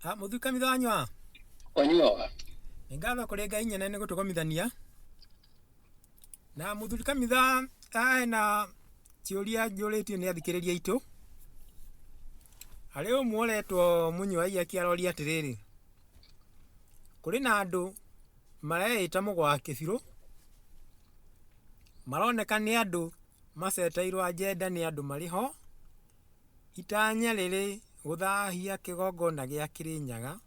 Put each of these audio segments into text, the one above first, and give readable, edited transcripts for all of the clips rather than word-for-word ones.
Ah, mũthuri kanitha wanyua Wanyuaga. Nĩ ngatho kũrĩ Ngai nyene nĩ gũtũgomithania. Na mũthuri kanitha hena kĩũria njũrĩtio nĩ athikĩrĩria aitũ. Harĩ ũmwe ũretwo Mũnyua Waiyaki aroria atĩrĩrĩ, kũrĩ na andũ mareĩta mũgwa wa kĩbirũ, maroneka nĩ andũ maceteirwo agenda nĩ andũ marĩ ho, Itanya rĩrĩ gũthahia kĩgongona gĩa Kĩrĩnyaga,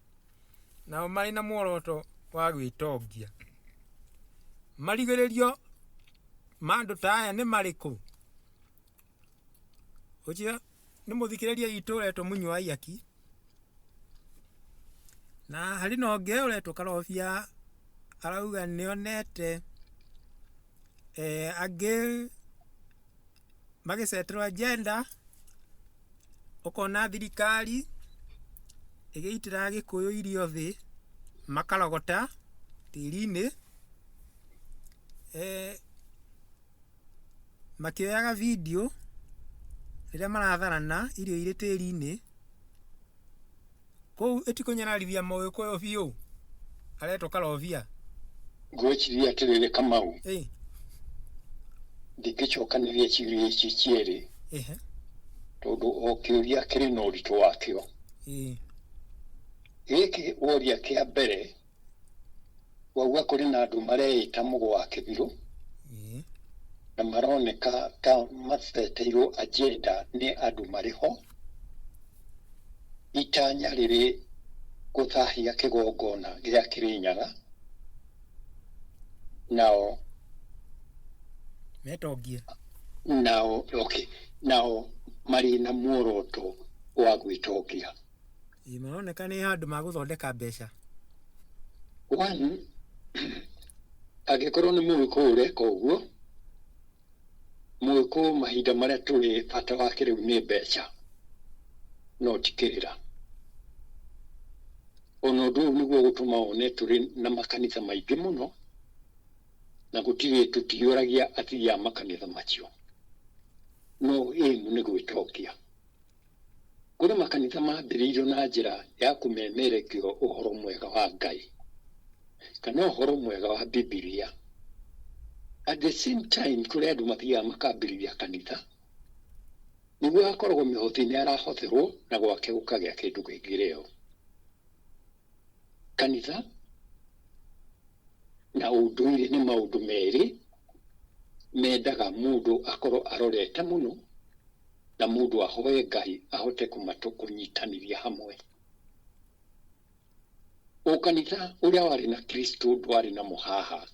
nao marĩ na muoroto wa gwĩtongia. Marigĩrĩrio ma andũ ta aya nĩ marĩkũ? Ũcio nĩ mũthikĩrĩria witũ ũretwo Mũnyua Waiyaki, na harĩ na ũngĩ ũretwo Karobia arauga nĩonete angĩ magĩceterwo agenda, ũkona thirikari ĩgĩitĩra Agĩkũyũ irio thĩ, makarogota tĩri-inĩ, makĩoyaga video rĩrĩa maratharana irio irĩ tĩri-inĩ, kũu ĩtikũnyararithia Mũgĩkũyũ biũ, aretwo Karobia. Ngwĩciria atĩrĩrĩ Kamau, ndingĩcokanĩria ciũria ici cierĩ tondũ o kĩũria kĩrĩ na ũritũ wakĩo. Gĩkĩ woria kĩa mbere, wauga kũrĩ na andũ mareĩta mũgo wa kĩbirũ na maroneka ta maceteirwo agenda nĩ andũ marĩ ho, itanya rĩrĩ gũthahia kĩgongona gĩa Kĩrĩnyaga, nao Metongie. Nao, okay, nao marĩ na muoroto wa gwĩtongia. Ĩĩ maroneka nĩ handũ magũthondeka mbeca. One, angĩkorwo nĩ Mũgĩkũyũ ũreka ũguo, Mũgĩkũyũ mahinda marĩa tũrĩ bata wake rĩu nĩ mbeca, no ti kĩrĩra. Ona ũndũ ũyũ nĩguo ũgũtũma wone tũrĩ na makanitha maingĩ mũno, na gũtirĩ tũtiũragia athii a makanitha macio. No aim nĩ gwĩtongia. Kũrĩ makanitha maambĩrĩirio na njĩra ya kũmemerekio ũhoro mwega wa Ngai, kana ũhoro mwega wa Bibilia. At the same time, kũrĩ andũ mathiaga makambĩrĩria kanitha, nĩguo akoragwo mĩhothi nĩ arahotherwo na gwake gũkagĩa kĩndũ kĩngĩrĩo. Kanitha na ũndũire nĩ maũndũ merĩ mendaga mũndũ akorwo arorete mũno na mũndũ ahoe Ngai ahote kũnyitanithia hamwe. Ũkanitha ũrĩa warĩ na Kristo ndwarĩ na mũhaha,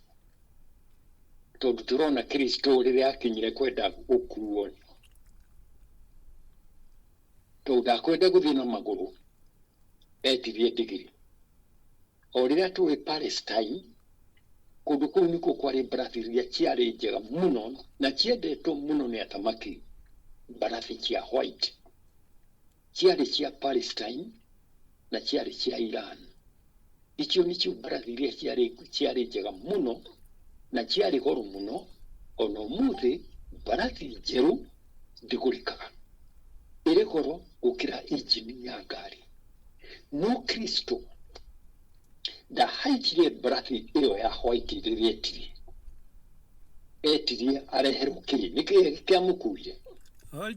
tondũ tũrona Kristo rĩrĩa akinyire kwenda gũkuo, tondũ ndakwenda gũthiĩ na magũrũ, etirie ndigiri. O rĩrĩa tũĩ Palestine, kũndũ kũu nĩkuo kwarĩ mbarathi iria ciarĩ njega mũno na ciendetwo mũno nĩ athamaki, mbarathi cia white. Ciarĩ cia Palestine na ciarĩ cia Iran. Icio nĩcio mbarathi iria ciarĩ, ciarĩ njega mũno na ciarĩ goro mũno. Ona ũmũthĩ mbarathi njerũ ndĩgũrĩkaga, ĩrĩ goro gũkĩra injini ya ngari. No Kristo ndahaicire mbarathi ĩyo ya white rĩrĩa etirie. Etirie areherwo kĩ? Nĩ kĩĩ kĩamũkuire?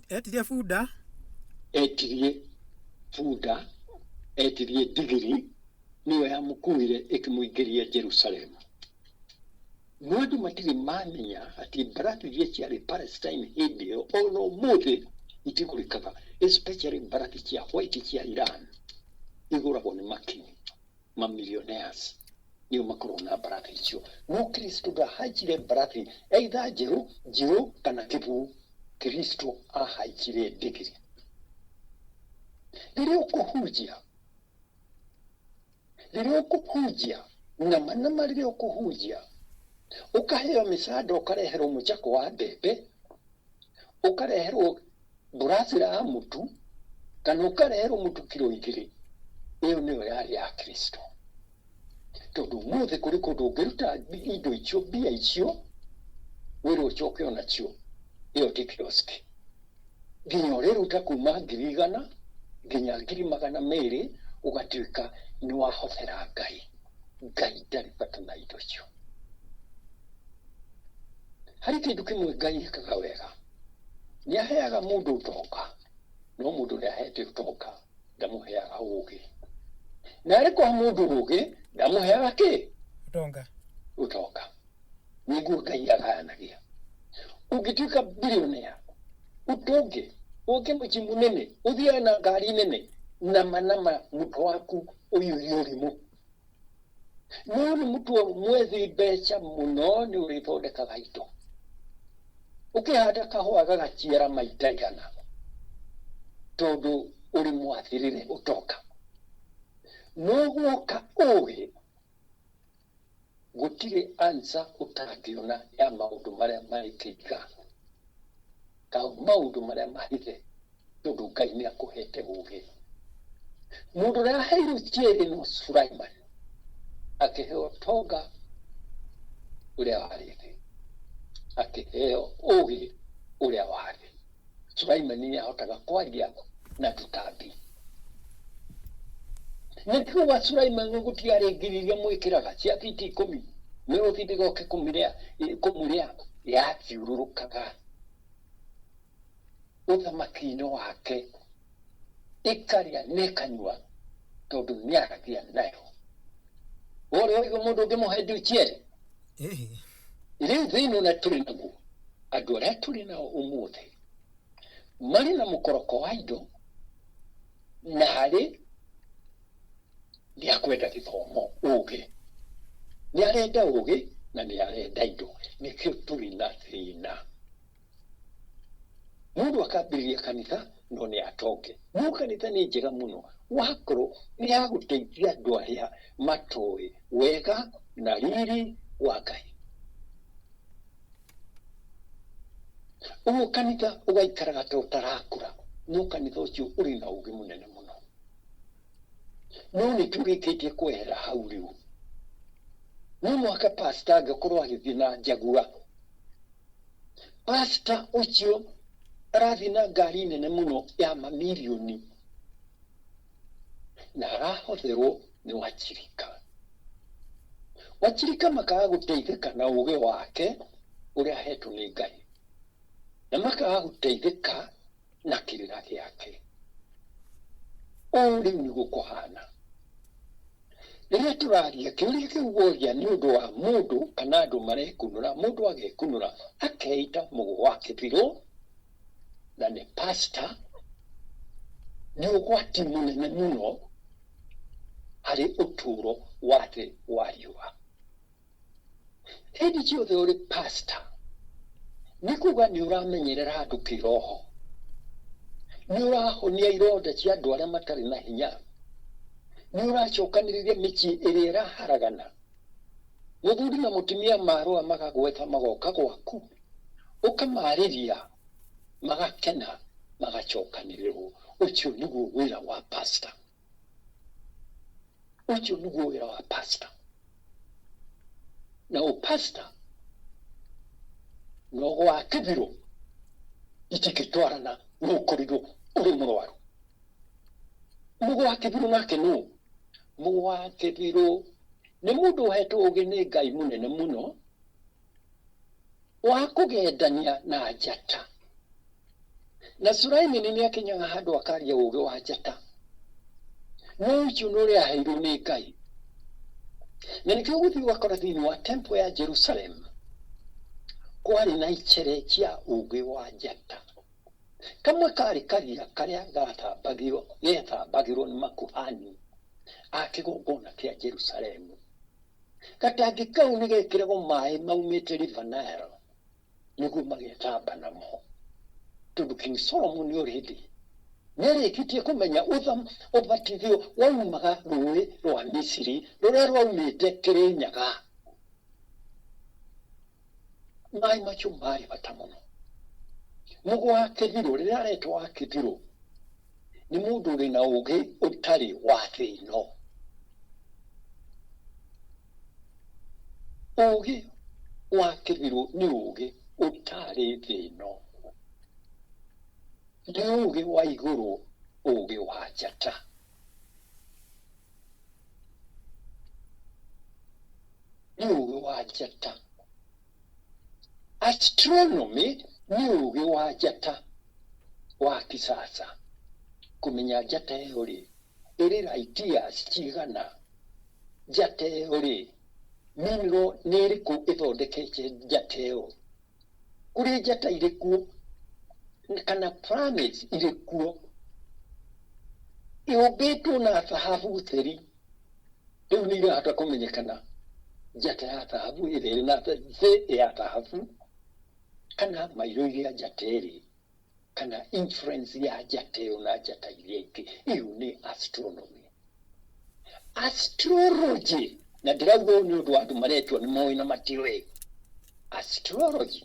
Etirie bunda. Etirie bunda, etirie ndigiri, nĩyo yamũkuire ĩkĩmũingĩria Jerusalemu. No andũ matirĩ mamenya atĩ mbarathi iria ciarĩ Palestine hĩndĩ ĩyo ona ũmũthĩ itigũrĩkaga, especially mbarathi cia white cia Iran igũragwo nĩ making, ma millionaires nĩo makoragwo na mbarathi icio. No Kristo ndahaicire mbarathi either njerũ, njirũ kana kĩbuu. Kristo ahaicire ndigiri. Rĩrĩa ũkũhunjia Rĩrĩa ũkũhunjia, nama nama rĩrĩa ũkũhunjia, ũkaheo mĩcanda ũkareherwo mũcakũ wa mbembe, ũkareherwo mburacĩra ya mũtu, kana ũkareherwo mũtu kiro 2, ĩyo nĩyo yarĩ ya Kristo. Tondũ ũmũthĩ kũrĩ kũndũ ũngĩruta indo icio, mbia icio, wĩrwo ũcoke onacio, ĩyo ti kiosk. Nginya ũrĩruta kuma 100,000 nginya 200,000. Ũgatuĩka nĩ wahobera Ngai. Ngai ndarĩ bata na indo icio. Harĩ kĩndũ kĩmwe Ngai ekaga wega, nĩ aheaga mũndũ ũtonga, no mũndũ ũrĩa ahete ũtonga ndamũheaga ũũgĩ. Na arĩ kũhe mũndũ ũũgĩ ndamũheaga kĩ? Ũtonga. Ũtonga. Nĩguo Ngai agayanagia. Ũngĩtuĩka billionaire, ũtonge, ũke mũciĩ mũnene, ũthiage na ngari nene, nama nama mũtwe waku ũiyũire ũrimũ. No nĩ mũtwe mwethi mbeca mũno nĩ ũrĩthondekaga indo. Ũkĩhanda kahũa gagaciara maita 100 tondũ ũrĩ mwathĩrĩre ũtonga. No guoka ũũgĩ, gũtirĩ answer ũtangĩona ya maũndũ marĩa marĩ kĩiga, ka maũndũ marĩa mahithe, tondũ Ngai nĩ akũhete ũũgĩ. Mũndũ ũrĩa aheirwo cierĩ no Sulaiman, akĩheo ũtonga ũrĩa warĩ thĩ, akĩheo ũũgĩ ũrĩa warĩ. Sulaiman nĩ ahotaga kwaria na tũtambi. Nĩkĩo gwa Sulaiman gũtiarĩ ngiri iria mwĩkĩraga cia fiti 10, mĩrũthi ndĩgoke kũmũrĩa, yathiũrũrũkaga ũthamaki-inĩ wake, ĩkarĩa na ĩkanyua tondũ nĩaragia nayo. Ũrĩa waigua mũndũ ũngĩmũhe nduchierĩ? Rĩu thĩna ũrĩa tũrĩ naguo, andũ arĩa tũrĩ nao ũmũthĩ marĩ na mũkoroko wa indo, na harĩ nĩ akwenda gĩthomo ũgĩ, nĩ arenda ũgĩ na nĩ arenda indo. Nĩkĩo tũrĩ na thĩna. Mũndũ akambĩrĩria kanitha no nĩ atonge. No kanitha nĩ njega mũno wakorwo nĩ ya gũteithia andũ arĩa matoĩ wega na riri wa Ngai. Ũguo kanitha ũgaikaraga ta ũtarakũra, no kanitha ũcio ũrĩ na ũgĩ mũnene mũno. No nĩ tũrĩkĩtie kwehera hau rĩu. No mũhaka pastor angĩkorwo agĩthiĩ na njagua. Pastor ũcio arathiĩ na ngari nene mũno ya mamirioni na arahotherwo nĩ wachirika. Wachirika makaga gũteithĩka na ũgĩ wake ũrĩa ahetwo nĩ Ngai, na makaga gũteithĩka na kĩrĩra gĩake. Ũũ rĩu nĩguo kũhana. Rĩrĩa tũraria kĩũria kĩu woria nĩ ũndũ wa mũndũ kana andũ marekunũra, mũndũ agekunũra akeita mũgũ wa kĩbirũ na nĩ pastor, nĩ ũgwati mũnene mũno harĩ ũtũũro wa thĩ wa riũa. Hĩndĩ ciothe ũrĩ pastor, nĩ kuga nĩ ũramenyerera andũ kĩroho, nĩ ũrahonia ironda cia andũ arĩa matarĩ na hinya, nĩ ũracokanĩrĩria mĩciĩ ĩrĩa ĩraharagana. Mũthuri na mũtumia marũa magagwetha magoka gwaku, ũkamarĩria magakena magacokanĩrĩrwo. Ũcio nĩguo wĩra wa pastor. Ũcio nĩguo wĩra wa pastor. Na ũpastor na ũgwa kĩbirũ itingĩtwarana no ũkorirwo ũrĩ mũrwaru. Mũgũ wa kĩbirũ nake nũ? Mũgũ wa kĩbirũ nĩ mũndũ ũhetwo ũũgĩ nĩ Ngai mũnene mũno wa kũgendania na njata. Na Sulaimani nĩ akinyaga handũ akaria ũũgĩ wa njata. No ũcio nĩ ũrĩa aheirwo nĩ Ngai. Na nĩkĩo ũgũthiĩ ũgakora thĩinĩ wa temple ya Jerusalem kwarĩ na icere cia ũũgĩ wa njata. Kamwe karĩ karia karĩa gethambagĩrwo nĩ makuhani a kĩgongona kĩa Jerusalemu. Gatangi kau nĩ gekĩragwo maĩ maumĩte River Nile nĩguo magethamba namo. Tondũ King Solomon already nĩarĩkĩtie kũmenya ũbatithio waumaga rũĩ rwa Misiri rũrĩa rwaumĩte Kĩrĩnyaga. Maĩ macio marĩ bata mũno. Mũgũ wa kĩbirũ, rĩrĩa aretwo wa kĩbirũ, nĩ mũndũ ũrĩ na ũũgĩ ũtarĩ wa thĩ ĩno. Ũũgĩ wa kĩbirũ nĩ ũũgĩ ũtarĩ thĩ ĩno. Nĩ ũũgĩ wa igũrũ, ũũgĩ wa njata. njata. Astronomy nĩ ũgĩ wa njata wa kisasa, kũmenya njata ĩyo rĩ ĩrĩ light years cigana, njata ĩyo rĩ mineral nĩ ĩrĩkũ ĩthondekete njata ĩyo, kũrĩ njata irĩ kuo kana planets irĩ kuo yũmbĩtwo na thahabu theri. Rĩu nĩ irahota kũmenyekana njata ya thahabu ĩrĩa ĩrĩ na thĩ ya thahabu, kana mairo iria njata ĩrĩ, kana influence ya njata ĩyo na njata iria ingĩ. Ĩyo nĩ astronomy. Astrology, na ndĩrauga ũũ nĩ ũndũ wa andũ maretua nĩ moĩ na matiũĩ. Astrology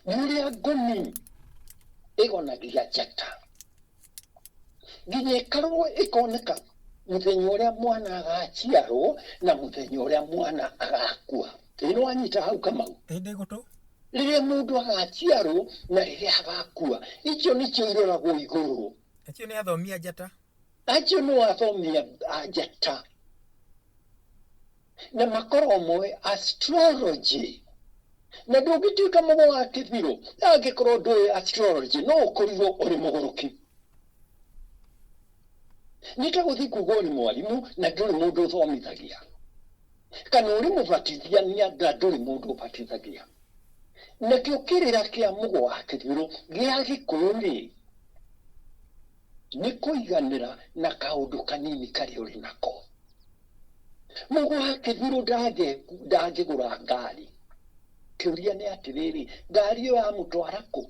nĩ ũrĩa ngomi ĩgonagia njata nginya ĩkarwo ĩkoneka mũthenya ũrĩa mwana agaciarwo na mũthenya ũrĩa mwana agakua. Ĩ nĩ wanyita hau, Kamau? Ĩndĩ gũtũ. Rĩrĩa mũndũ agaciarwo na rĩrĩa agakua, icio nĩcio iroragwo igũrũ. Acio nĩ athomi a njata. Acio nĩ athomi a njata na makorwo moĩ astrology, na ndũngĩtuĩka mũgo wa kĩbirũ angĩkorwo ndũĩ astrology, no ũkorirwo ũrĩ mũgũrũki. Nĩ ta gũthiĩ kuga ũrĩ mwarimũ na ndũrĩ mũndũ ũthomithagia, kana ũrĩ mũbatithania na ndũrĩ mũndũ ũbatithagia. Nakĩo kĩrĩra kĩa mũgo wa kĩbirũ gĩa Gĩkũyũ rĩ, nĩ kũiganĩra na kaũndũ kanini karĩa ũrĩ nako. Mũgo wa kĩbirũ ndangĩgũra ngari. Kĩũria nĩ atĩrĩrĩ, ngari ĩyo yamũtwara kũ?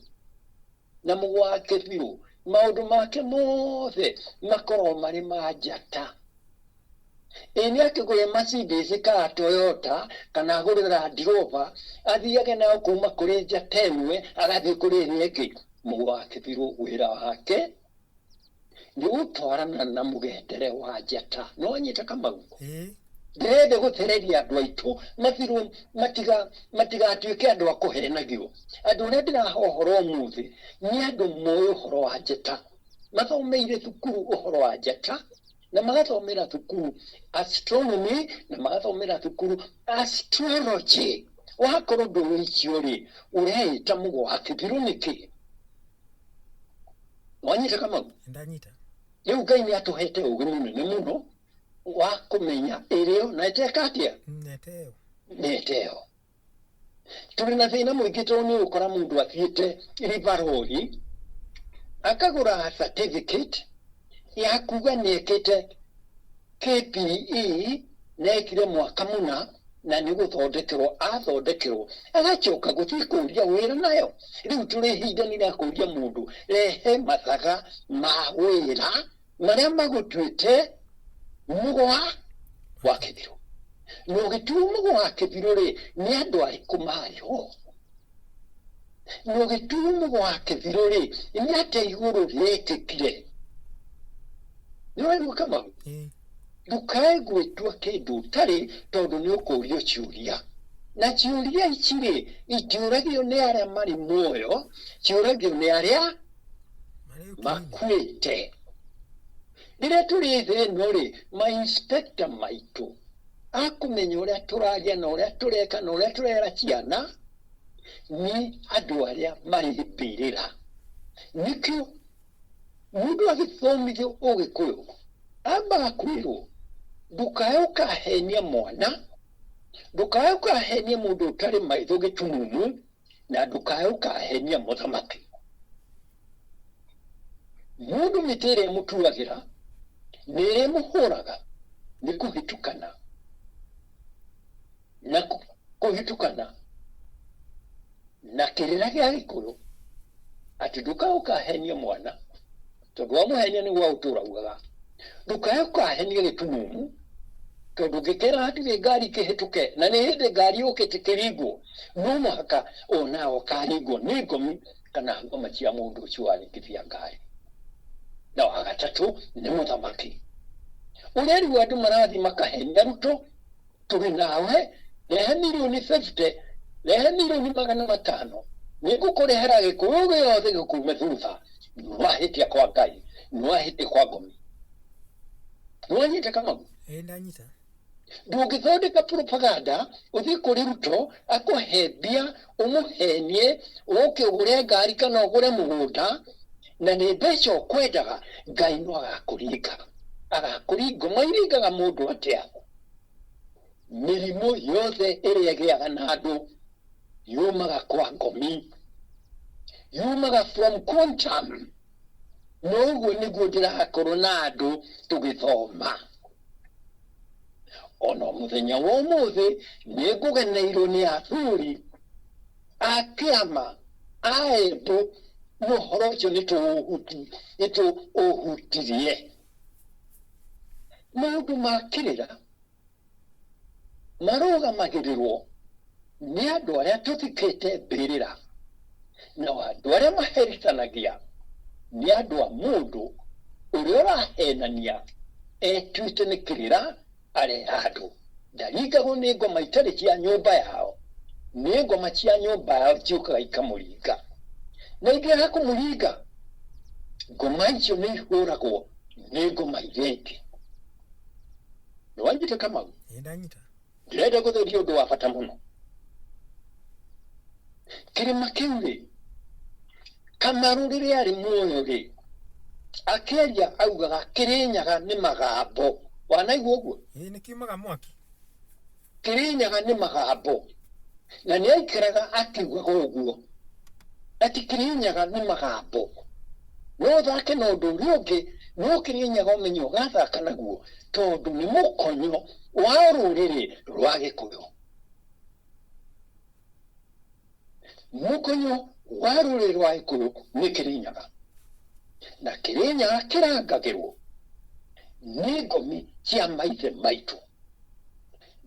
Na mũgo wa kĩbirũ maũndũ make mothe makoragwo marĩ ma njata. Ĩ nĩ akĩgũre Mercedes kana Toyota kana agũre Land Rover, athiage nayo kuma kũrĩ njata ĩmwe agathiĩ kũrĩ ĩrĩa ĩngĩ. Mũgo wa kĩbirũ wĩra wake nĩ gũtwarana na mũgendere wa njata. Nĩ wanyita, Kamau? Ĩĩ. Ndĩrenda gũthereria andũ aitũ mathirwo, matigatuĩke andũ a kũhenagio. Andũ arĩa ndĩraha ũhoro ũmũthĩ nĩ andũ moĩ ũhoro wa njata, mathomeire thukuru ũhoro wa njata, na magathomera thukuru astronomy, na magathomera thukuru astrology. Wakorwo ndũĩ icio rĩ, ũreĩta mũgo wa kĩbirũ nĩkĩ? Wanyita, Kamau? Ndanyita. Rĩu Ngai nĩ atũhete ũgĩ mũnene mũno wa kũmenya ĩrĩo na ĩteka atĩa. Neteo. Neteo. Tũrĩ na thĩna mũingĩ tondũ nĩ ũgũkora mũndũ athiĩte ribarori akagũra certificate ya kuga nĩ ekĩte KPE na ekire mwaka mũna na nĩ gũthondekerwo athondekerwo, agacoka gũthiĩ kũria wĩra nayo. Rĩu tũrĩ ihinda-inĩ rĩa kũria mũndũ, rehe mathaga ma wĩra marĩa magũtuĩte mũgo wa kĩbirũ. Na ũgĩtuo mũgo wa kĩbirũ rĩ, nĩ andũ arĩkũ marĩ ho? Na ũgĩtuo mũgo wa kĩbirũ rĩ, nĩ atĩa igũrũ rĩekĩkire? Nĩ waigua, Kamau? Ĩĩ. Ndũkae gwĩtua kĩndũ ũtarĩ, tondũ nĩ ũkũrio ciũria, na ciũria ici rĩ, itiũragio nĩ arĩa marĩ muoyo, ciũragio nĩ arĩa marĩ ũkiri-inĩ. Makuĩte. Rĩrĩa tũrĩ thĩ ĩno rĩ, ma-inspector maitũ akũmenya ũrĩa tũraria na ũrĩa tũreka na ũrĩa tũrera ciana nĩ andũ arĩa marĩ mbĩrĩra. Nĩkĩo mũndũ agĩthomithio Ũgĩkũyũ ambaga kwĩrwo, ndũkae ũkahenia mwana, ndũkae ũkahenia mũndũ ũtarĩ maitho gĩtumumu, na ndũkae ũkahenia mũthamaki. Mũndũ mĩtĩ ĩrĩa ĩmũtuagĩra nĩ ĩrĩa ĩmũhũraga nĩ kũhĩtũkana na kũhĩtũkana na kĩrĩra gĩa Gĩkũyũ, atĩ ndũkae ũkahenia mwana, tondũ wamũhenia nĩguo ũtũra ugaga. Ndũkae ũkahenia gĩtumumu, tondũ ũngĩkera hatirĩ ngari kĩhĩtũke, na nĩ hĩndĩ ngari yũkĩte kĩringwo, no mũhaka onawe ũkaringwo nĩ ngomi kana ngoma cia mũndũ ũcio waringithia ngari. Na wa gatatũ nĩ mũthamaki. Ũrĩa rĩu andũ marathiĩ makahenia Ruto, tũrĩ nawe, rehe mirioni 50, rehe mirioni 500, nĩngũkũrehera Gĩkũyũ gĩothe gĩkume thutha. Nĩwahĩtia kwa Ngai, nĩwahĩtia kwa ngomi. Nĩwanyita, Kamau? Ĩĩ, ndanyita. Ndũngĩthondeka propaganda ũthiĩ kũrĩ Ruto akũhe mbia ũmũhenie ũke ũgũre ngari kana ũgũre mũgũnda na nĩ mbeca ũkwendaga. Ngai no agakũringa, agakũringa. Mairingaga mũndũ atĩa? Mĩrimũ yothe ĩrĩa ĩgĩaga na andũ yumaga kwa ngomi, yumaga from quantum. Noguo nĩguo ndĩrakorwo na andũ tũgĩthoma. Ona mũthenya wa ũmũthĩ nĩ ngũgeneirwo nĩ athuri a kĩama a Embu, na ũhoro ũcio nĩ tũũhutirie. Maũndũ ma kĩrĩra marũgamagĩrĩrwo nĩ andũ arĩa tũthikĩte mbĩrĩra, na andũ arĩa maherithanagia nĩ andũ a mũndũ ũrĩa ũrahenania etuĩte nĩ kĩrĩra arera andũ. Ndaringagwo nĩ ngoma itarĩ cia nyũmba yao, nĩ ngoma cia nyũmba yao ciũkaga ikamũringa. Na ingĩaga kũmũringa, ngoma icio nĩ ihũragwo nĩ ngoma iria ingĩ. Nĩ wanyita Kamau? Ĩĩ ndanyita. Ndĩrenda gũtheria ũndũ wa bata mũno. Kĩrĩma kĩu rĩ, Kamaru rĩrĩa arĩ muoyo rĩ, akĩaria augaga Kĩrĩnyaga nĩ magambo. Wanaigua ũguo? Ĩĩ nĩ kiumaga mwaki. Kĩrĩnyaga nĩ magambo. Na nĩ aikaraga akiugaga ũguo. Atĩ Kĩrĩnyaga nĩ magambo. No ũthake na ũndũ ũrĩa ũngĩ, no Kĩrĩnyaga ũmenye ũgathaka naguo tondũ nĩ mũkonyo wa rũrĩrĩ rwa Gĩkũyũ. Mũkonyo wa rũrĩrĩ rwa Gĩkũyũ nĩ Kĩrĩnyaga. Na Kĩrĩnyaga kĩrangagĩrwo nĩ ngomi cia maithe maitũ.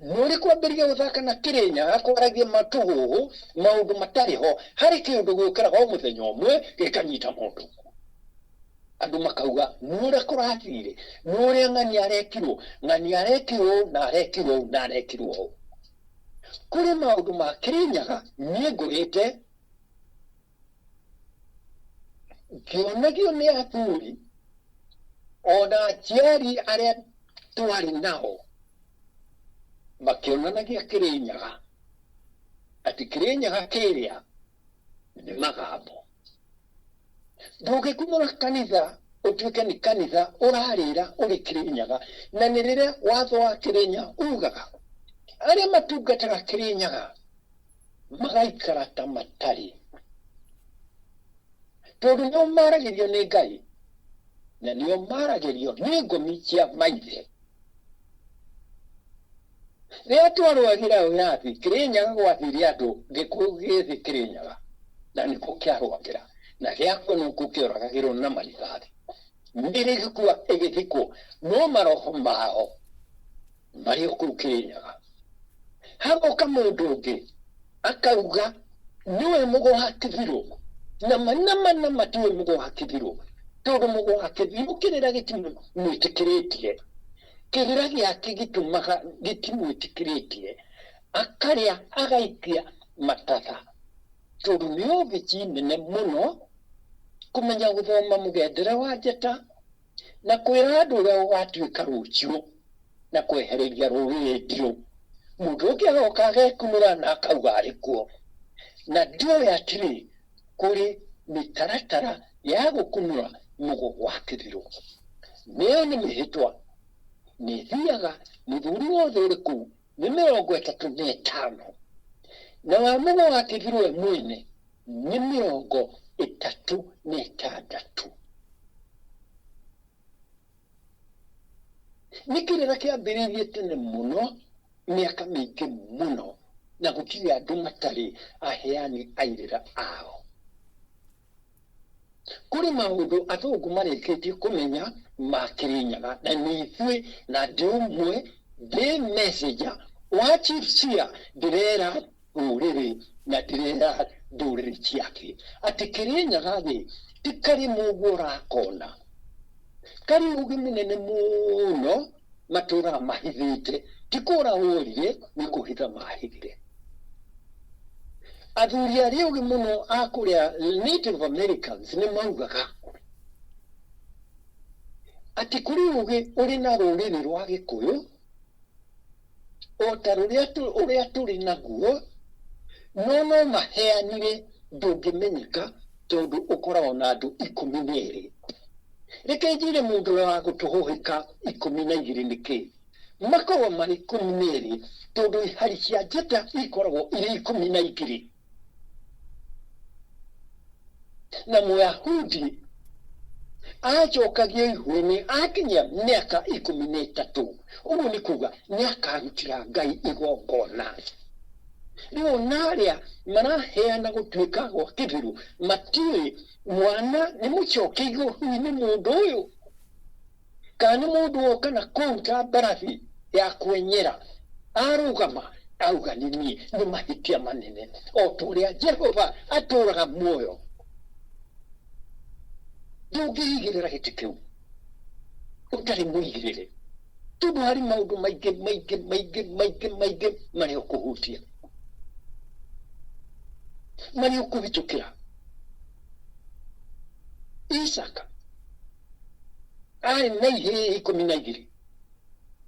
Nũrĩ kwambĩrĩria gũthaka na Kĩrĩnyaga kwaragia matũhũhũ maũndũ matarĩ ho, harĩ kĩũndũ gĩũkĩraga o mũthenya ũmwe gĩkanyita mũndũ. Andũ makauga nĩ ũrĩa kũrathire, nĩ ũrĩa ng'ani arekirwo, ng'ani arekirwo ũũ na arekirwo ũũ na arekirwo ũũ. Kũrĩ maũndũ ma Kĩrĩnyaga niĩ ngũrĩte ngĩonagio nĩ athuri ona aciari arĩa twarĩ nao makĩonanagia Kĩrĩnyaga atĩ Kĩrĩnyaga kĩrĩa nĩ magambo. Ndũngĩkumũra kanitha ũtuĩke nĩ kanitha ũrarĩra ũrĩ Kĩrĩnyaga, na nĩ rĩrĩa watho wa Kĩrĩnya ugaga arĩa matungataga Kĩrĩnyaga magaikara ta matarĩ, tondũ nĩo maragĩrio nĩ Ngai na nĩo maragĩrio nĩ ngomi cia maithe. Rĩrĩa twarũagĩra wĩyathi, Kĩrĩnyaga gwathire andũ gĩkuũ gĩthĩ Kĩrĩnyaga, na nĩkuo kĩarũagĩra, na gĩakua nĩkuo kĩoragagĩrwo na marithathi. Mĩĩrĩ ĩgĩkua ĩgĩthikwo, no maroho mao marĩ o kũu Kĩrĩnyaga. Hagoka mũndũ ũngĩ akauga nĩwe mũgo wa kĩthirũ, nama nama nama tiwe mũgo wa kĩthirũ, tondũ mũgo wa kĩthirũ kĩrĩra gĩtimwĩtĩkĩrĩtie. Kĩrĩra gĩake gĩtũmaga gĩtimwĩtĩkĩrĩtie, akarĩa agaikia matatha, tondũ nĩ obici nene mũno kũmenya gũthoma mũgendere wa njata na kwĩra andũ ũrĩa gũgatuĩka rũciũ na kwehereria rũrĩrĩ ndiũ. Mũndũ ũngĩ agoka agekunũra na akauga arĩ kuo. Na ndioĩ atĩrĩ, kũrĩ mĩtaratara ya gũkunũra mũgo wa kĩthirũ. Nĩyo nĩ mĩhĩtwa, nĩ ĩthiaga mũthuri wothe ũrĩ kũu nĩ mĩrongo ĩtatũ na ĩtano, na wa mũgo wa kĩthirũ we mwene nĩ mĩrongo ĩtatũ na ĩtandatũ. Nĩ kĩrĩra kĩambĩrĩirie tene mũno, mĩaka mĩingĩ mũno, na gũtirĩ andũ matarĩ aheani a irĩra ao. Kũrĩ maũndũ athũngũ marĩkĩtie kũmenya ma Kĩrĩnyaga, na nĩ ithuĩ, na ndĩ ũmwe, ndĩ messenger wa Chief Seer, ndĩrera rũrĩrĩ na ndĩrera ndũrĩrĩ ciake atĩ Kĩrĩnyaga rĩ, ti karĩma ũguo ũrakona. Karĩ ũgĩ mũnene mũno matũraga mahithĩte, ti kũra worire, nĩ kũhitha mahithire. Athuri arĩa ogĩ mũno a kũrĩa Native Americans nĩ maugaga atĩ kũrĩ ũgĩ ũrĩ na rũrĩrĩ rwa Gĩkũyũ. O ta ũrĩa tũrĩ naguo, no no maheanire ndũngĩmenyeka tondũ ũkoragwo na andũ 12. Reke njĩre mũndũ ũrĩa wa gũtũhũhĩka 12 nĩkĩ? Makoragwo marĩ 12 tondũ ihari cia njata ikoragwo irĩ 12. Na Mũyahudi acokagio ihu-inĩ akinyia mĩaka 13. Ũguo nĩ kuga nĩ akarutĩra Ngai igongona. Rĩu ona arĩa maraheana gũtuĩka gwa kĩbiru matiũĩ mwana nĩ mũcoke ihu-inĩ mũndũ ũyũ kana nĩ mũndũ woka na kũu ta mbarathi ya kwenyera arũgama auga nĩ niĩ. Nĩ mahĩtia manene o ta ũrĩa Jehova atũraga muoyo. Ndũngĩigĩrĩra gĩtĩ kĩu ũtarĩ mũigĩrĩre, tondũ harĩ maũndũ maingĩ maingĩ maingĩ maingĩ maingĩ marĩa ũkũhutia, marĩa ũkũhĩtũkĩra. Isaka arĩ na ihĩĩ 12,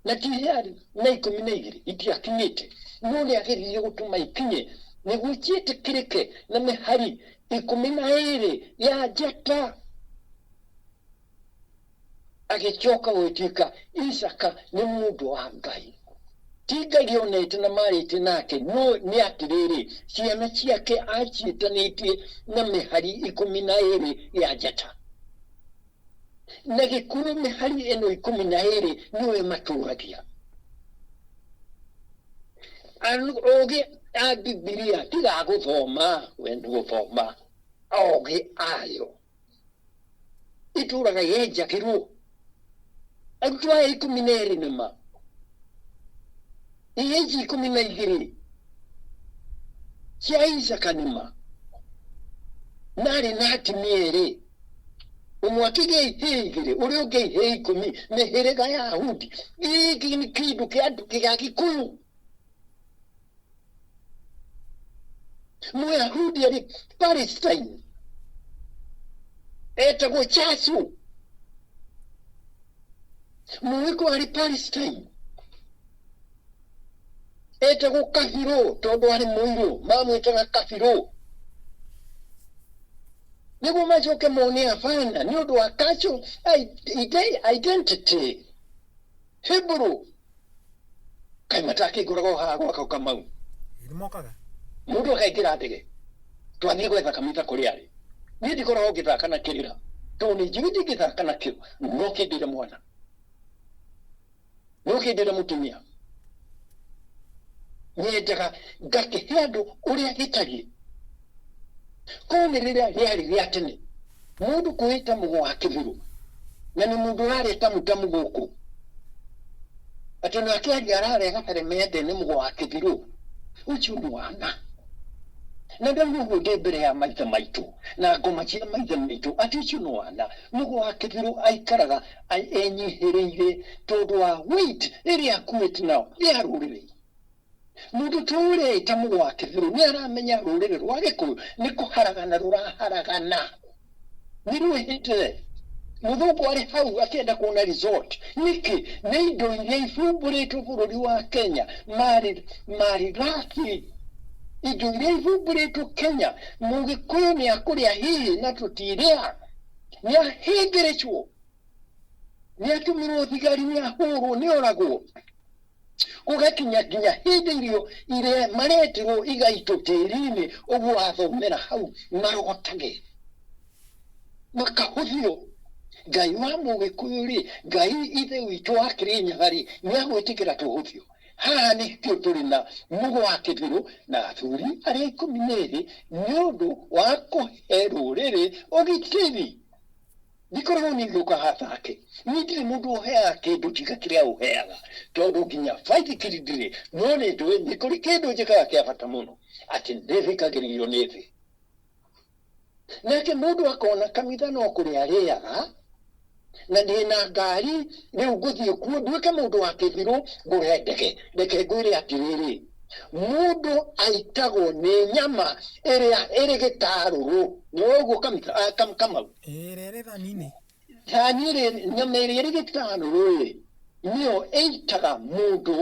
na ti arĩ na 12 itiakinyĩte, no nĩ ageririe gũtũma ikinye nĩguo ciĩtĩkĩrĩke na mĩhari 12 ya njata. Agĩcoka gũgĩtuĩka Isaka nĩ mũndũ wa Ngai. Ti Ngai onete na marĩte nake, no nĩ atĩrĩrĩ, ciana ciake aciĩtanĩtie na mĩhari 12 ya njata. Na gĩkũyũ mĩhari ĩno 12 nĩyo ĩmatũragia. Ogĩ a Bibilia tiga gũthoma, we nĩ gũthoma, ogĩ ayo itũraga yenjagĩrwo arutwo aya 12 nĩma ihe ici 12 cia Isaka nĩma narĩ na atumia erĩ, ũmwe akĩgĩa ihĩĩ igĩrĩ, ũrĩa ũngĩ ihĩĩ 10, mĩhĩrĩga ya Ahudi. Gĩkĩ nĩ kĩndũ kĩa andũ kĩa Gĩkũyũ. Mũyahudi arĩ Palestine etagwo Chasu. Mũgĩkũyũ arĩ Palestine etagwo Kabirũ, tondũ arĩ mũirũ mamwĩtaga Kabirũ, nĩguo macoke mone abana nĩ ũndũ wa cultural identity. Hebrew kaĩ matakĩngũraga haha gwaka Kamau? Nĩ mokaga. Mũndũ akaingĩra ndege twathiĩ gwetha kamita kũrĩa arĩ. Niĩ ndikoragwo ngĩthaka na kĩrĩra tondũ nĩ njũĩ ndingĩthaka nakĩo, no kĩndĩre mwana, no kĩndĩre mũtumia. Nyendaga ngakĩhe andũ ũrĩa gĩtariĩ. Kũu nĩ rĩrĩa rĩarĩ rĩa tene mũndũ kwĩĩta mũgo wa kĩbirũ, na nĩ mũndũ ũrarĩa tamutamu gũkũ, atĩ nake aria ararĩa gateremende nĩ mũgo wa kĩbirũ. Ũcio nĩ wana. Na ndauga ũguo ndĩ mbere ya maithe maitũ na ngoma cia maithe maitũ atĩ ũcio nĩ wana. Mũgo wa kĩbirũ aikaraga enyihĩrĩire tondũ wa weight ĩrĩa akuĩte nayo ya rũrĩrĩ. Mũndũ ta ũrĩa ĩta mũgo wa kĩbirũ nĩ aramenya rũrĩrĩ rwa Gĩkũyũ nĩ kũharagana rũraharagana, nĩ rwĩhĩte. Mũthũngũ arĩ hau akĩenda kuona resort nĩkĩ? Nĩ indo iria ibumbũrĩtwo bũrũri wa Kenya, marĩ marĩ indo iria ibumbũrĩtwo Kenya. Mũgĩkũyũ nĩ akũrĩa hihi na tũtirĩa, nĩ ahĩngĩrĩcwo, nĩ atũmĩrwo thigari, nĩ ahũrwo, nĩ oragwo, gũgakinya nginya hĩndĩ irio iria maretirwo igaitwo tĩri-inĩ ũguo wathomera hau marogotage makahũthio. Ngai wa Mũgĩkũyũ rĩ, Ngai ithe witũ wa Kĩrĩnyaga rĩ, nĩ agwĩtĩkĩra tũhũthio? Haha nĩkĩo tũrĩ na mũgo wa kĩbirũ na athuri arĩa 12 nĩ ũndũ wa kũhe rũrĩrĩ ũgitĩri. Ndikoragwo niĩ ngĩũka hathake, niĩ ndirĩ mũndũ ũheaga kĩndũ tiga kĩrĩa ũheaga, tondũ nginya baithikiri ndirĩ, no nĩ njũĩ nĩ kũrĩ kĩndũ njĩkaga kĩa bata mũno, atĩ nĩ thikagĩrĩrio nĩ thĩ. Nake mũndũ akona kanitha no kũrĩa arĩaga, na ndĩna ngari, rĩu ngũthiĩ kuo nduĩke mũndũ wa kĩbirũ ngũre ndege. Reke ngwĩre atĩrĩrĩ, mũndũ aitagwo nĩ nyama ĩrĩa ĩrĩ gĩtarũrũ. Nĩ ũguo Kamau? Ĩrĩa ĩrĩ thani-inĩ. Thani ĩrĩa, nyama ĩrĩa ĩrĩ gĩtarũrũ ĩ, nĩyo ĩitaga mũndũ.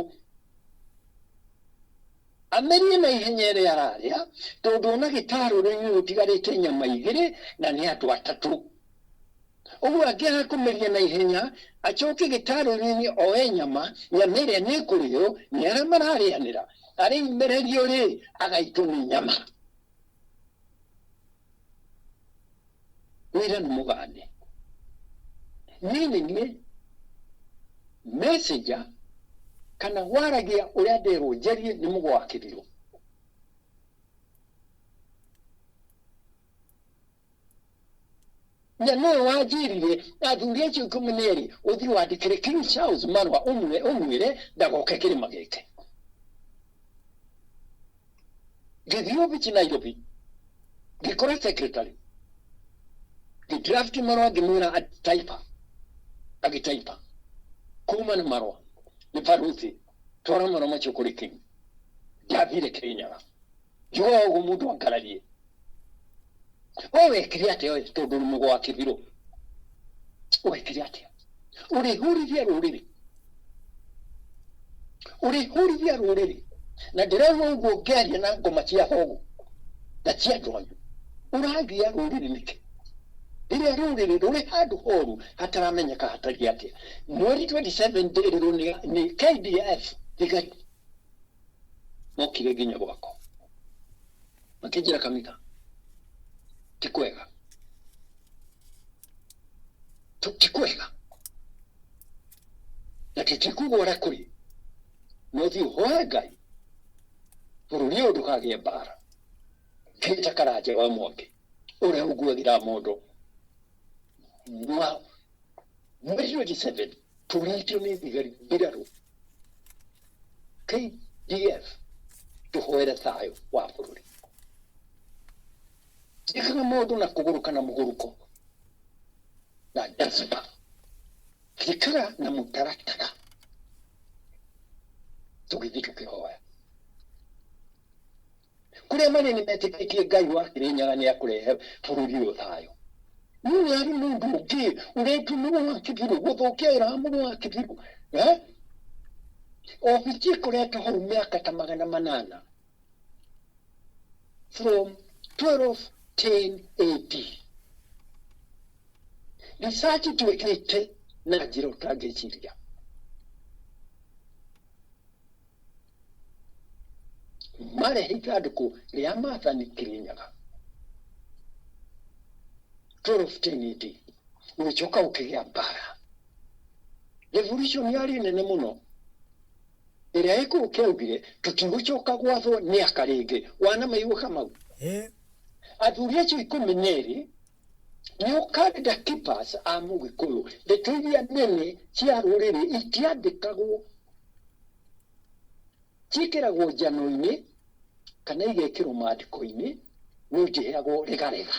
Amerie na ihenya ĩrĩa ararĩa, tondũ ona gĩtarũrũ-inĩ gũtigarĩte nyama igĩrĩ na nĩ andũ atatũ. Ũguo angĩaga kũmeria na ihenya, acoke gĩtarũrũ-inĩ oe nyama, nyama ĩrĩa nĩ ĩkũrĩo nĩ arĩa mararĩanĩra, arĩimererio rĩ, agaitwo nĩ nyama. Wĩra nĩ mũgane. Niĩ nĩ niĩ messenger kana waragia ũrĩa nderwo njarie nĩ mũgo wa kĩbirũ. Na nĩwe wanjĩrire athuri acio 12 ũthiĩ wandĩkĩre King Charles marũa ũmwĩre ndagoke kĩrĩma gĩkĩ. Ngĩthiĩ obici Nairobi ngĩkora secretary ngĩdraft marũa ngĩmwĩra ataipa agĩtaipa kuma na marũa nĩ baruthi twara marũa macio kũrĩ King. Ndathire Kĩrĩnyaga njugaga ũguo mũndũ angararie we wekire atĩa we tondũ nĩ mũgo wa kĩbirũ wekire atĩa ũrĩhũrithia rũrĩrĩ ũrĩhũrithia rũrĩrĩ na ndĩraigua ũguo ngĩaria na ngoma cia hogo na cia andũ anyu ũragia rũrĩrĩ nĩkĩ rĩrĩa rũrĩrĩ rũrĩ handũ horu hataramenyeka hatariĩ atĩa mweri 27 ndĩrĩrwo nĩ KDF thigari mokire nginya gwakwa makĩnjĩra Kamitha ti kwega ti kwega na tũtikuga ũrĩa kũrĩ no thiĩ ũhoe Ngai bũrũri ũyũ ndũkagĩe mbara. Ngĩta Karanja wa Mwangi ũrĩa ũnguagĩra mondo mweri 27 tũrĩtio nĩ thigari mbirarũ KDF tũhoere thayũ wa bũrũri. Njĩkaga maũndũ na kũgũrũka na mũgũrũko na jazba, njĩkaga na mũtaratara, tũgĩthiĩ tũkĩhoya kũrĩa marĩ nĩ metĩkĩtie Ngai wa Kĩrĩnyaga nĩ akũrehe bũrũri ũyũ thayũ. No nĩ harĩ mũndũ ũngĩ ũretwo mũgo wa kĩbirũ gũthũkia wĩra wa mũgo wa kĩbirũ eh? Obici ĩkoretwo hau mĩaka ta 800 from 1210 AD. Research twĩkĩte na njĩra ũtangĩciria. Marehe ithandũkũ rĩa maathani Kĩrĩnyaga 1210 AD gũgĩcoka gũkĩgĩa mbara. Revolution yarĩ nene mũno ĩrĩa ĩkũũ kĩaugire tũtigũcoka gwathwo nĩ aka rĩngĩ. Wanamaigua Kamau? Athuri acio 12 nĩo calendar keepers a Mũgĩkũyũ. Ndeto iria nene cia rũrĩrĩ itiandĩkagwo, ciĩkĩragwo njano-inĩ kana igekĩrwo maandĩko-inĩ, no itiheagwo regarega.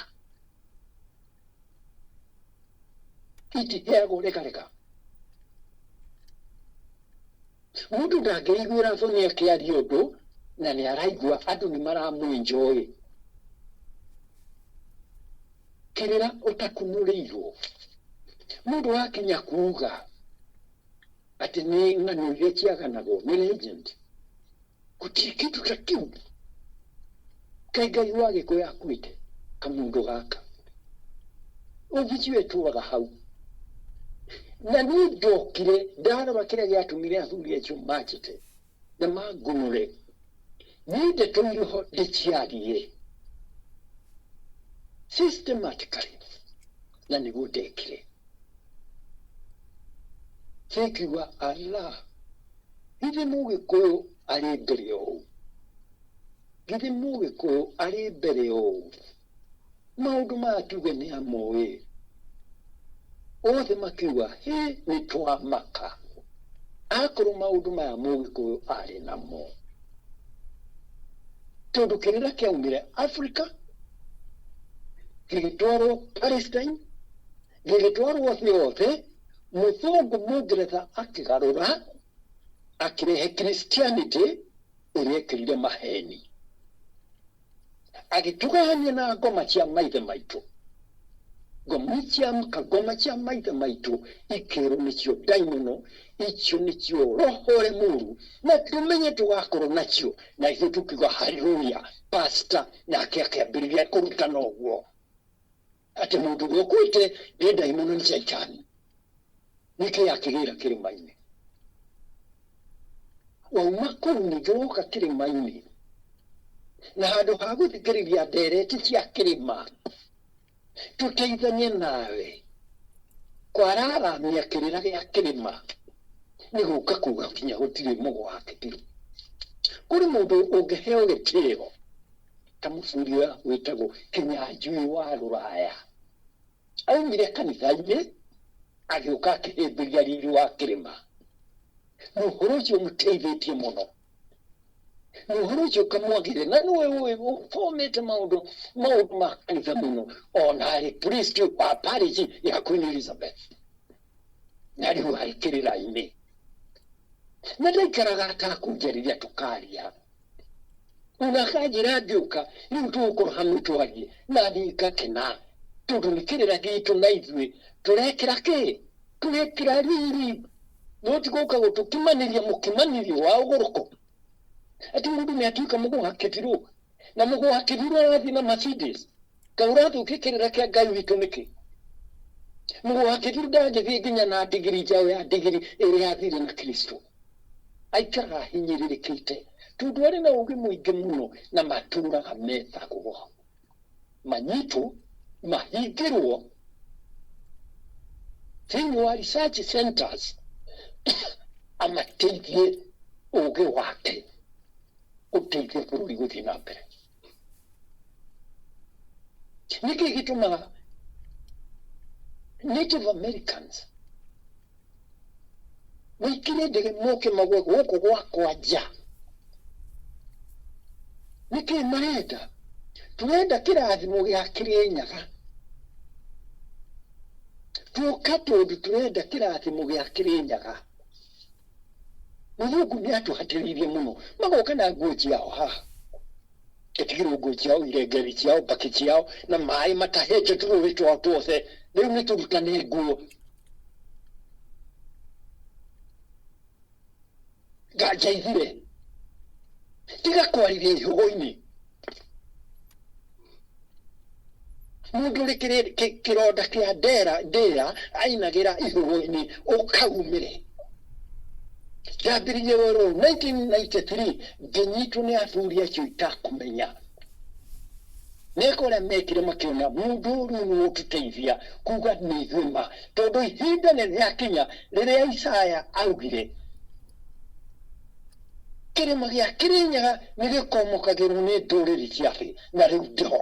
Itiheagwo regarega. Mũndũ ndangĩiguĩra thoni akĩaria ũndũ na nĩ araigua andũ nĩ maramũ-enjoy. Kĩrĩra ũtakunũrĩirwo. Mũndũ akinya kuga atĩ nĩ ng'ano iria ciaganagwo nĩ legend, gũtirĩ kĩndũ ta kĩu. Kaĩ Ngai wa Gĩkũyũ akuĩte kamũndũ gaka. Obici ĩyo ĩtũraga hau. Na niĩ ndokire ndarora kĩrĩa gĩatũmire athuri acio manjĩte na mangunũre. Niĩ ndeto irĩ ho ndĩciarie systematically na nĩguo ndekire. Ngiuga Allah, githĩ Mũgĩkũyũ arĩ mbere ũũ? Githĩ Mũgĩkũyũ arĩ mbere ũũ? Maũndũ maya tuge nĩ amoĩ. Othe makiuga hĩ nĩ twamaka. Akorwo maũndũ maya Mũgĩkũyũ arĩ namo. Tondũ kĩrĩra kĩaumire Africa, gĩgĩtwarwo Palestine, gĩgĩtwarwo thĩ yothe, mũthũngũ Mũngeretha akĩgarũra, akĩrehe Christianity ĩrĩa ĩkĩrire maheni. Agĩtũgayania na ngoma cia maithe maitũ. Ngoma cia kangoma cia maithe maitũ ikĩrwo nĩcio ndaimono, icio nĩcio roho ũrĩa mũũru, na tũmenye tũgakorwo nacio. Na ithuĩ tũkiuga haleluya. Pastor nake akĩambĩrĩria kũrutana ũguo atĩ mũndũ ũrĩa ũkuĩte nĩ ndaimono, nĩ caitani. Nĩkĩ akĩgĩra kĩrĩma-inĩ? Wauma kũu ningĩ woka kĩrĩma-inĩ, na handũ ha gũthikĩrĩria ndereti cia kĩrĩma tũteithanie nawe kwararamia kĩrĩra gĩa kĩrĩma, nĩ gũka kuga kinya gũtirĩ mũgo wa kĩbiru. Kũrĩ mũndũ ũngĩheo gĩtĩo ta mũburi ũrĩa wĩtagwo Kĩnyanjui wa Rũraya, aumire kanitha-inĩ agĩũka akĩhĩmbĩria riri wa kĩrĩma, na ũhoro ũcio ũmũteithĩtie mũno, na ũhoro ũcio ũkamwagĩrĩra. Na nĩwe ũĩ ũthomete maũndũ ma kanitha mũno, ona arĩ priest wa parish ya Queen Elizabeth, na rĩu arĩ kĩrĩra-inĩ, na ndaikaraga atakũnjarĩria tũkaria, ona akanjĩra ngĩũka rĩu tũgũkorwo hamwe twarie, na niĩ ngakena tondũ nĩ kĩrĩra gitũ, na ithuĩ tũrekĩra kĩ tũrekĩra riri, no ti gũka gũtũkimanĩria mũkimanĩrio wa ũgũrũko atĩ mũndũ nĩ atuĩka mũgũ wa kĩbirũ, na mũgũ wa kĩbirũ arathiĩ na Mercedes. Ka ũrathũkia kĩrĩra kĩa Ngai witũ nĩkĩ? Mũgũ wa kĩbirũ ndangĩthiĩ nginya na ndigiri, njaũ ya ndigiri ĩrĩa athire na Kristo. Aikaraga ahinyĩrĩrĩkĩte tondũ arĩ na ũgĩ mũingĩ mũno, na matũraga metagwo manyitwo mahingĩrwo thĩinĩ wa research centers, amateithie ũgĩ wake ũteithie bũrũri gũthiĩ na mbere. Nĩkĩ gĩtũmaga Native Americans maikire ndege moke magwe gũkũ gwakwa nja? Nĩkĩ marenda? Tũrenda kĩrathimo gĩa Kĩrĩnyaga. Tuoka tondũ tũrenda kĩrathimo gĩa Kĩrĩnyaga. Mũthũngũ nĩ atũhatĩrĩirie mũno, magoka na nguo ciao haha, gatigĩrwo nguo ciao, irengeri ciao, mbakĩ ciao, na maĩ matahĩte tũrũĩ twao tuothe. Rĩu nĩ tũrutane nguo nganja ithire, tiga kwarĩria ihũgũ-inĩ. Mũndũ ũrĩ kĩronda kĩa ndera ndĩra ainagĩra ihũgũ-inĩ ũkaumĩre. Ndambĩrĩirie wĩra ũyũ 1993, ngĩnyitwo nĩ athuri acio itakũmenya nĩka ũrĩa mekire, makĩona mũndũ ũyũ rĩu nĩ ũtũteithia kuga nĩ ithuĩ ma, tondũ ihinda nĩ rĩakinya rĩrĩa Isaya augire kĩrĩma gĩa Kĩrĩnyaga nĩ gĩkomokagĩrwo nĩ ndũrĩrĩ cia thĩ. Na rĩu ndĩho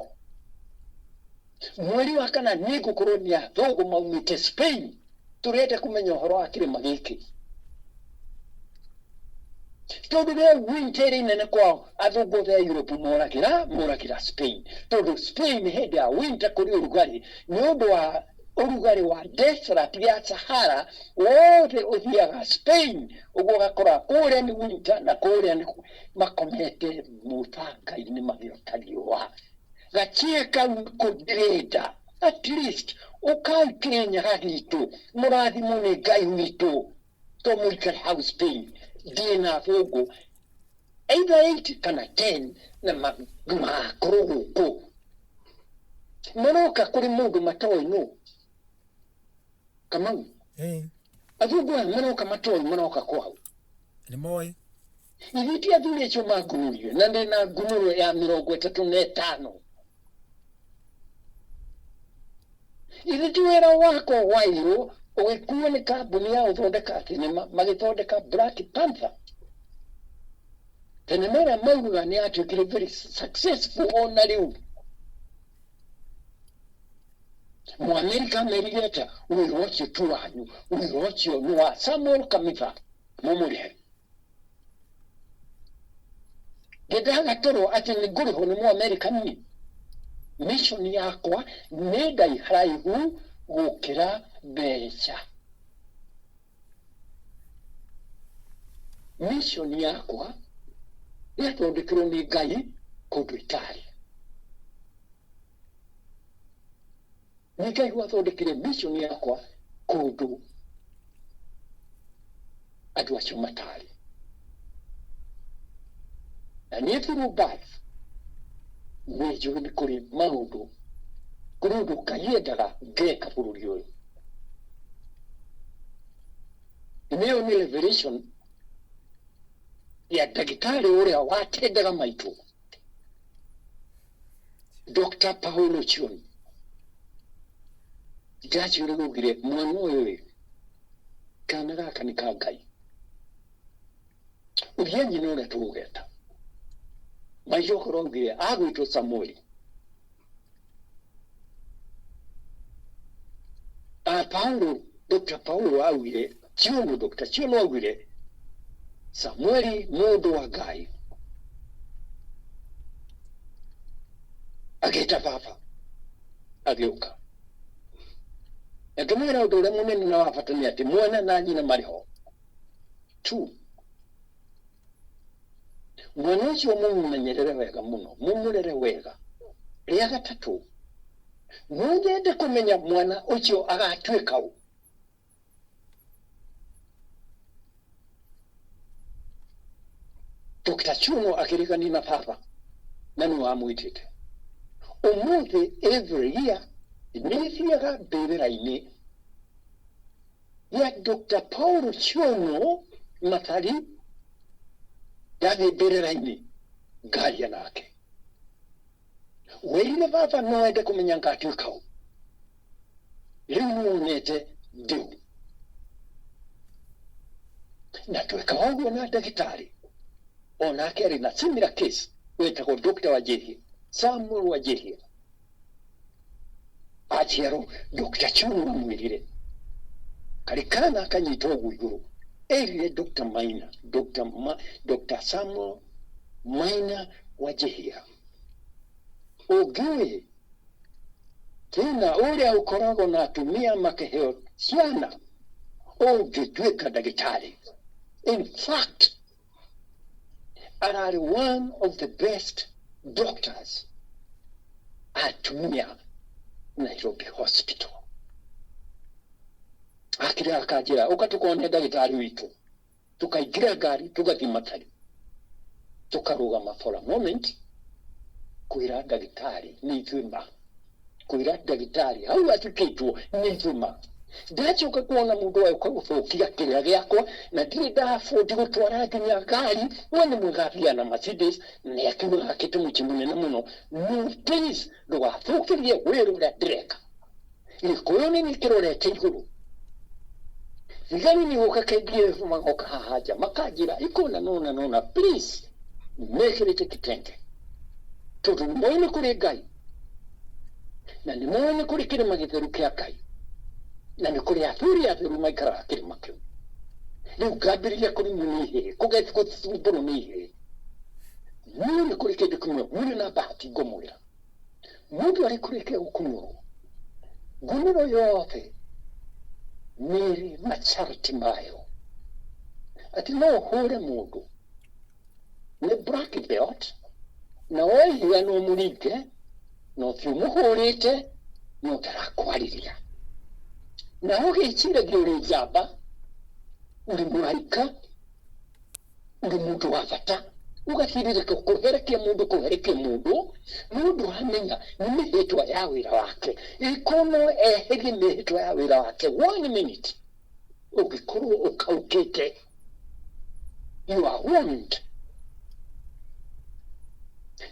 mweri wa kana nĩ ngũkorwo nĩ athũngũ maumĩte Spain, tũrenda kũmenya ũhoro wa kĩrĩma gĩkĩ, tondũ rĩa winter ĩrĩ nene kwao, athũngũ othe a Europe moragĩra Spain, tondũ Spain hĩndĩ ya winter kũrĩ ũrugarĩ, nĩ ũndũ wa ũrugarĩ wa desert ya Sahara wothe ũthiaga Spain. Ũguo ũgakora kũrĩa nĩ winter na kũrĩa nĩ makomete mũthanga-inĩ magĩota riũa. Gachie kau nĩko ndĩrenda, at least ũkai Kĩrĩnyaga gitũ, mũrathimwo nĩ Ngai witũ, to mũikare hau Spain. Ndĩna athũngũ either 8 kana 10 na magakorwo gũkũ, maroka kũrĩ mũndũ matoĩ nũ. Kamau, athũngũ aya maroka matoĩ maroka kwao. Nĩ moĩ. Ithuĩ ti athuri acio mangunũrire, na ndĩ na ngunũro ya 35. Ithe ti wĩra wakwa wairwo ũgĩkuo nĩ kambuni ya gũthondeka thenema, magĩthondeka Black Panther, thenema ĩrĩa maugaga nĩ yatuĩkire very successful. Ona rĩu Mũamerika amerire atĩa? Wĩra ũcio ti wanyu, wĩra ũcio nĩ wa Samuel Kamitha, mũmũrĩhe. Ngĩndaga toro atĩ nĩ ngũrĩhwo nĩ Mũamerika. Niĩ mission yakwa nĩ ndaiharaihu gũkĩra mbeca. Mission yakwa yathondekirwo nĩ Ngai kũndũ itarĩ. Nĩ Ngai wathondekire mission yakwa kũndũ andũ acio matarĩ. Na niĩ through birth nĩ njũĩ nĩ kũrĩ maũndũ, kũrĩ ũndũ Ngai endaga ngeka bũrũri ũyũ. Nĩyo nĩ revelation ya ndagĩtarĩ ũrĩa watendaga maitũ Dr. Paulo Chioni ndaciũre gũkire mwana ũyũ ĩ kana gaka nĩ ka Ngai ũria nyina ũrĩa tũgũgeta maitũ okorwo augire agwĩtwo Samueli. Ah, Paulo, Dr. Paulo augire Chiuno, Dr. Chiuno augire Samueli mũndũ wa Ngai agĩta baba agĩũka na ngĩmwĩra ũndũ ũrĩa mũnene na wa bata nĩ atĩ mwana na nyina marĩ ho tu. Mwana ũcio mũmũmenyerere wega mũno, mũmũrere wega. Rĩa gatatũ, no nyende kũmenya mwana ũcio agatuĩka ũ. Dr. Chuno akĩrigania na baba na nĩ wamwĩtĩte. Ũmũthĩ every year nĩ thiaga mbĩrĩra-inĩ ya Dr. Paul Chuno Mathari, ndathiĩ mbĩrĩra-inĩ ngaria nake. Werire baba no ende kũmenya ngatuĩka ũ. Rĩu nĩwonete ndĩu. Na twekaga ũguo na ndagĩtarĩ onake arĩ na similar case wetagwo Dr. Wanjihia, Samuel Wanjihia. Aciarwo Dr. Chuno amwĩrire karĩ kana akanyita ũguo igũrũ erire Dr. Maina, Dr. Ma, Dr. Samuel Maina Wanjihia, ũngĩũĩ thĩna ũrĩa ũkoragwo na atumia makĩheo ciana ũngĩtuĩka ndagĩtarĩ. In fact, ararĩ one of the best doctors atumia Nairobi Hospital. Akĩrĩ akanjĩra ũka tũkone ndagĩtarĩ witũ, tukaingĩra ngari tũgathiĩ Mathari, tũkarũgama for a moment kwĩra ndagĩtarĩ nĩ ithuĩ ma, kwĩra ndagĩtarĩ hau athikĩtwo nĩ ithuĩ ma. Ndacoka kuona mũndũ wa gũthũkia kĩrĩa gĩakwa na ndirĩ ndabondi gũtwara nginya ngari. We nĩ mwega athiaga na Mercedes na akiuga akĩte mũciĩ mũnene mũno, no please ndũgathũkĩrie wĩra ũrĩa ndĩreka. Gĩkũyũ nĩ kĩrorete igũrũ, thigari nĩ gũka KDF magoka haha nja makanjĩra ikona nona nona please mekĩrĩte kitenge tondũ nĩ moĩ nĩ kũrĩ Ngai na nĩ moĩ nĩ kũrĩ kĩrĩma gĩtheru kĩa Ngai na nĩ kũrĩ athuri atheru maikaraga kĩrĩma kĩu. Rĩu ngambĩrĩria kũrumwo nĩ ihĩĩ, gũthumbũrwo nĩ ihĩĩ. No nĩ kũrĩ kĩndũ kĩmwe mũrĩ na bahati ngũmwĩra, mũndũ arĩ kũrĩkia gũkunũrwo ngunũro yothe nĩrĩ macharti mayo atĩ no ũhũre mũndũ nĩ black belt na woe ihiga no mũringe na ũthiĩ ũmũhũrĩte no ndarakwarĩria na ũgĩciragia ũrĩ njamba, ũrĩ mũraika, ũrĩ mũndũ wa bata, ũgathirĩrĩka kũherekia mũndũ kũherekia mũndũ no ndũramenya nĩ mĩhĩtwa ya wĩra wake. Ĩkorwo no eherie mĩhĩtwa ya wĩra wake one minute ũngĩkorwo ũkaũkĩte, you are warned.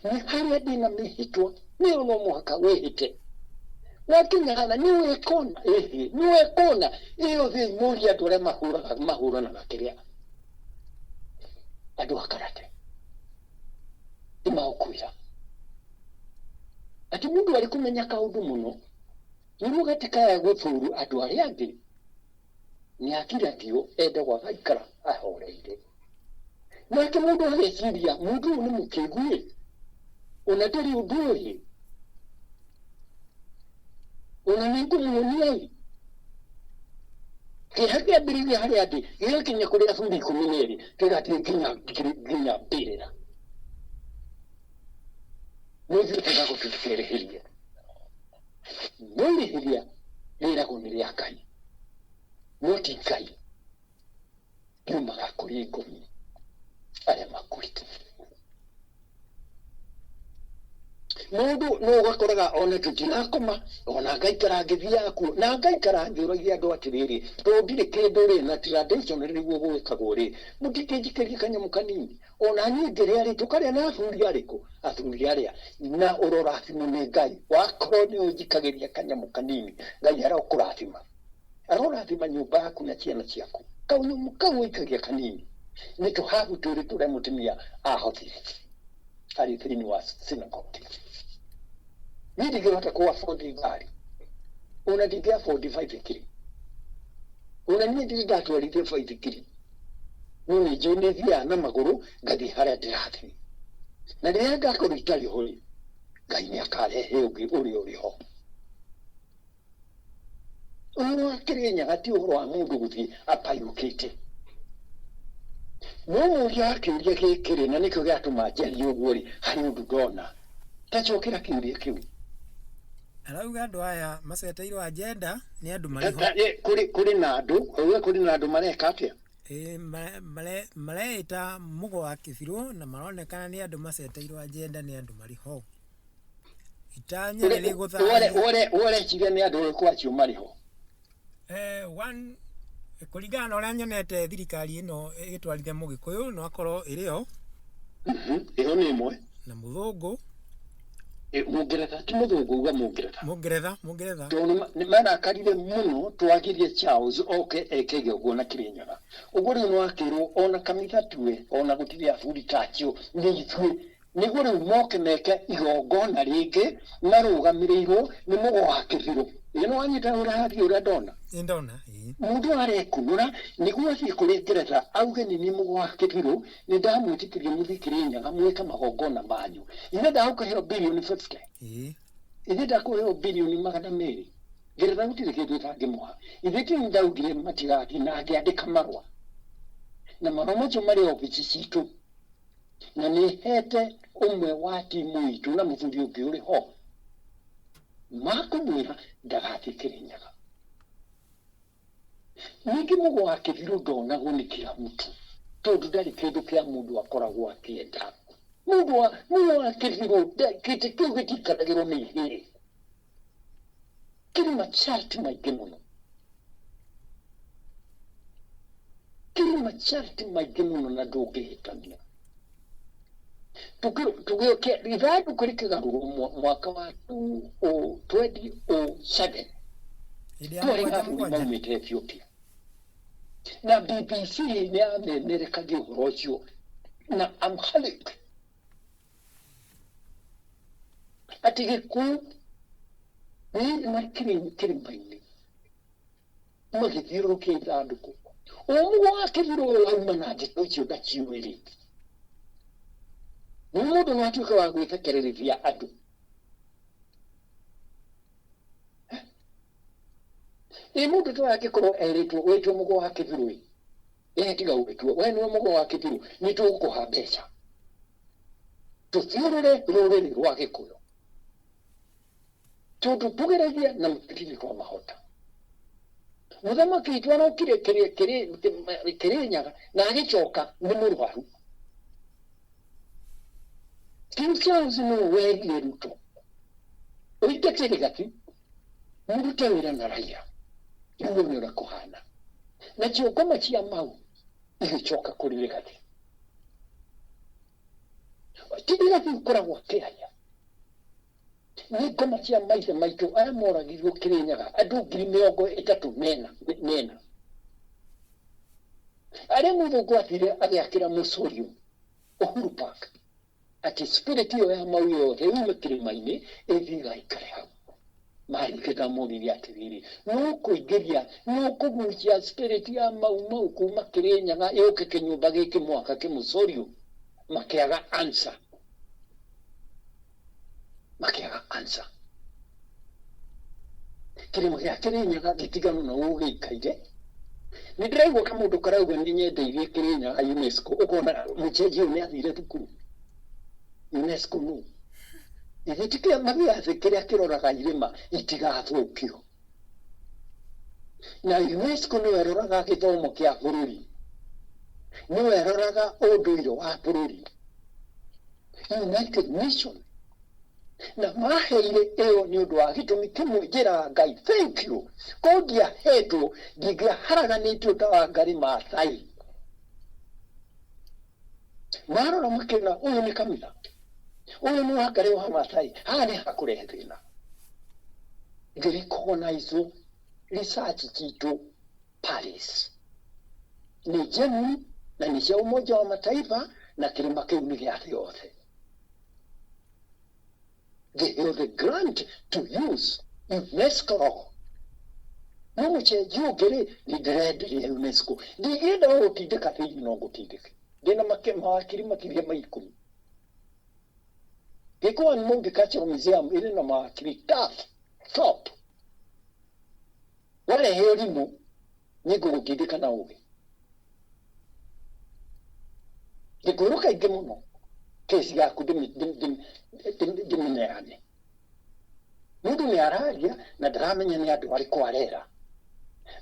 Nĩ harĩa ndĩna mĩhĩtwa nĩyo no mũhaka wĩhĩte wakinya hana nĩ wĩkona ĩhĩ nĩ wĩkona ĩyo thĩ mũria andũ arĩa mahũraga mahũranaga kĩrĩa andũ a karate nĩ magũkwĩra atĩ mũndũ arĩ kũmenya kaũndũ mũno nĩguo gatikaya gũthũru andũ arĩa angĩ nĩ akiragio endagwo agaikara ahoreire. Nake mũndũ ageciria mũndũ ũyũ nĩ mũkĩgu ĩ, ona ndarĩ ũndũ ũĩ, ona nĩ ngũmuonia ĩ. Kĩeha kĩambĩrĩirie harĩa ndĩ gĩgakinya kũrĩ athuri 12 gĩgathiĩ nginya mbĩrĩra. Nĩ ithuĩ tũgagũtũ tũkerĩhĩria. No irĩhĩria rĩragwo nĩ rĩa Ngai, no ti Ngai, riumaga kũrĩ ngomi arĩa makuĩte. Mũndũ no ũgakoraga ona tũtirakoma, ona ngaikara ngĩthiaga kuo, na ngaikara ngĩũragia andũ atĩrĩrĩ, tondũ ndirĩ kĩndũ rĩ, na tradition nĩguo gwĩkagwo rĩ, mũtingĩnjikĩria kanyamũ kanini? Ona niĩ ngĩrĩa rĩ, tũkarĩa na athuri arĩkũ? Athuri arĩa na ũrorathimwo nĩ Ngai. Wakorwo nĩ ũnjikagĩria kanyamũ kanini, Ngai arokũrathima. Arorathima nyũmba yaku na ciana ciaku. Kanyamũ kau ũikagia kanini, nĩ tũhabu twĩrĩ tũrĩa mũtumia ahotire arĩ thĩinĩ wa synagogue. Niĩ ndingĩhota kũ afford ngari, ona ndingĩ afford baithikiri. Ona niĩ ndirĩ ndatwarithia baithikiri. No nĩ njũĩ nĩ thiaga na magũrũ ngathiĩ harĩa ndĩrathiĩ. Na rĩrĩa ngakorwo itarĩ ho rĩ, Ngai nĩ akarehe ũngĩ ũrĩa ũrĩ ho. Ũhoro wa Kĩrĩnyaga ti ũhoro wa mũndũ gũthiĩ apayũkĩte. No mũria wa kĩũria gĩkĩ rĩ, na nĩkĩo gĩatũma njarie ũguo rĩ, harĩ ũndũ ndona. Ta cokera kĩũria kĩu. Arauga andũ aya maceteirwo agenda nĩ andũ marĩ ho. Kũrĩ na andũ, auga kũrĩ na andũ mareka atĩa? Ĩĩ mareĩta mũgo wa kĩbirũ na maronekana nĩ andũ maceteirwo agenda nĩ andũ marĩ ho. Itanya rĩrĩ gũthamia. Ũreciria nĩ andũ arĩkũ acio marĩ ho? One, kũringana na ũrĩa nyonete thirikari ĩno ĩgĩtwarithia mũgĩkũyũ no akorwo ĩrĩ ho. Ĩyo nĩ ĩmwe. Na mũthũngũ. Mũngeretha ti mũthũngũ, uga mũngeretha. Mũngeretha, mũngeretha. Tondũ nĩ marakarire mũno twagirie Charles oke eke igongona Kĩrĩnyaga. Ũguo rĩu nĩwakĩrwo ona kanitha tuwe ona gũtirĩ athuri ta acio nĩ ithuĩ. Nĩguo rĩu moke meke igongona rĩngĩ marũgamĩrĩirwo nĩ mũgo wa kĩbirũ. Ĩ nĩwanyita ũrĩa hathiĩ ũrĩa ndona? Ĩ ndona, ĩĩ. Mũndũ arekunũra nĩguo athiĩ kũrĩ Ngeretha auge nĩ niĩ mũgo wa kĩbirũ, nĩ ndamwĩtĩkĩria mũthiĩ Kĩrĩnyaga mwĩke magongona manyu. Ithe ndagũkũheo birioni 50. Ĩĩ. Ithe ndakũheo birioni 200. Ngeretha gũtirĩ kĩndũ ĩtangĩmũha. Ithe ti ndaugire matigathiĩ na ngĩandĩka marũa. Na marũa macio marĩ obici citũ. Na nĩ hete ũmwe wa timu itũ na mũthuri ũngĩ ũrĩ ho makũmwĩra ndagathiĩ Kĩrĩnyaga. Ningĩ mũgo wa kĩbirũ ndonagwo nĩ kila mtu tondũ ndarĩ kĩndũ kĩa mũndũ akoragwo akĩenda. Mũndũ wa mũgo wa kĩbirũ gĩtĩ kĩu gĩtiikaragĩrwo nĩ ihĩĩ. Kĩrĩ masharti maingĩ mũno. Kĩrĩ masharti maingĩ mũno na ndũngĩhĩtania. Ithandũkũ rĩkĩgarũrwo mwaka wa 2007. Hĩndĩ ya Twarĩ mũgwanja na athuri mũgwanja. maumĩte Ethiopia. Na BBC nĩ yamemerekagia ũhoro ũcio na Amharic. Atĩ gĩkuũ nĩ kĩrĩma-inĩ magĩthiũrũrũkia ithandũkũ. Ũmũgo wa kĩbirũ ũyũ wauma na ndeto icio ndaciũĩ rĩ. Nĩ mũndũ no atuĩke wa gwĩthekererithia andũ. Ĩ mũndũ ta ũyũ angĩkorwo erĩtwo wĩtwo mũgo wa kĩbirũ ĩ, ĩ tiga gwĩtwo, we nĩwe mũgo wa kĩbirũ, nĩ tũgũkũha mbeca. Tũthiũrũre rũrĩrĩ rwa Gĩkũyũ. Tondũ tũgeragia na tũtirĩ twamahota. Mũthamaki witũ arokire Kĩrĩnyaga na agĩcoka nĩ mũrwaru. King Charles nĩ werire Ruto ũingate Rigathi mũrute wĩra na Raila rĩu wone ũrĩa kũhana. Nacio ngoma cia Mau igĩcoka kũrĩ Rigathi. Ti Rigathi ũkoragwo akĩaria, nĩ ngoma cia maithe maitũ arĩa moragirwo Kĩrĩnyaga andũ 34,000 nena. Arĩa mũthũngũ athire agĩakĩra Mausoleum Uhuru Park atĩ spirit ĩyo ya Mau yothe yume kĩrĩma-inĩ ĩthiĩ ĩgaikare hau. Marĩkia ndamoririe atĩrĩrĩ, no kũingĩria no kũgucia spirit ya Mau Mau kuma Kĩrĩnyaga yũke kĩnyũmba gĩkĩ mwaka kĩmũcorio? Makĩaga answer. Makĩaga answer. Kĩrĩma gĩa Kĩrĩnyaga gĩtiganu na ũguo gĩikaire. Nĩ ndĩraigua kamũndũ karauga nĩ nyendeirie Kĩrĩnyaga UNESCO, ũkona mũcenji ũyũ nĩ athire thukuru. UNESCO nũ? Githĩ ti kĩama gĩa thĩ kĩrĩa kĩroraga irĩma itigathũkio? Na UNESCO nĩyo ĩroraga gĩthomo kĩa bũrũri, nĩyo ĩroraga ũndũire wa bũrũri. United Nation na maheire ĩyo nĩ ũndũ wa gĩtũmi kĩmwe njĩraga Ngai thank you ko ndiahetwo ndingĩaharaganĩtio ta Wangarĩ Maathai. Marora makĩona ũyũ nĩ kamitha, ũyũ nĩ Wangarĩ wa Maathai, haha nĩ hakũrehe thĩna. Ngĩrecognize research citũ Paris nĩ genuine na nĩ cia Umoja wa Mataifa na kĩrĩma kĩu nĩ gĩa thĩ yothe. Ngĩheo the grant to use UNESCO logo. No mũcenjio ũngĩ rĩ, nĩ ndĩrenderia UNESCO. Ndingĩenda gũgũtindĩka thĩinĩ no ngũtindĩke. Ndĩna mawakiri makĩria ma 10. Gĩkũa Mount Cultural Museum ĩrĩ na mawakiri tough, top. Warehe ũrimũ nĩ ngũgũtindĩka na ũgĩ. Ngĩkwĩrwo kaingĩ mũno kesi yaku ndĩmĩneane. Mũndũ nĩ araria na ndaramenya nĩ andũ arĩkũ arera.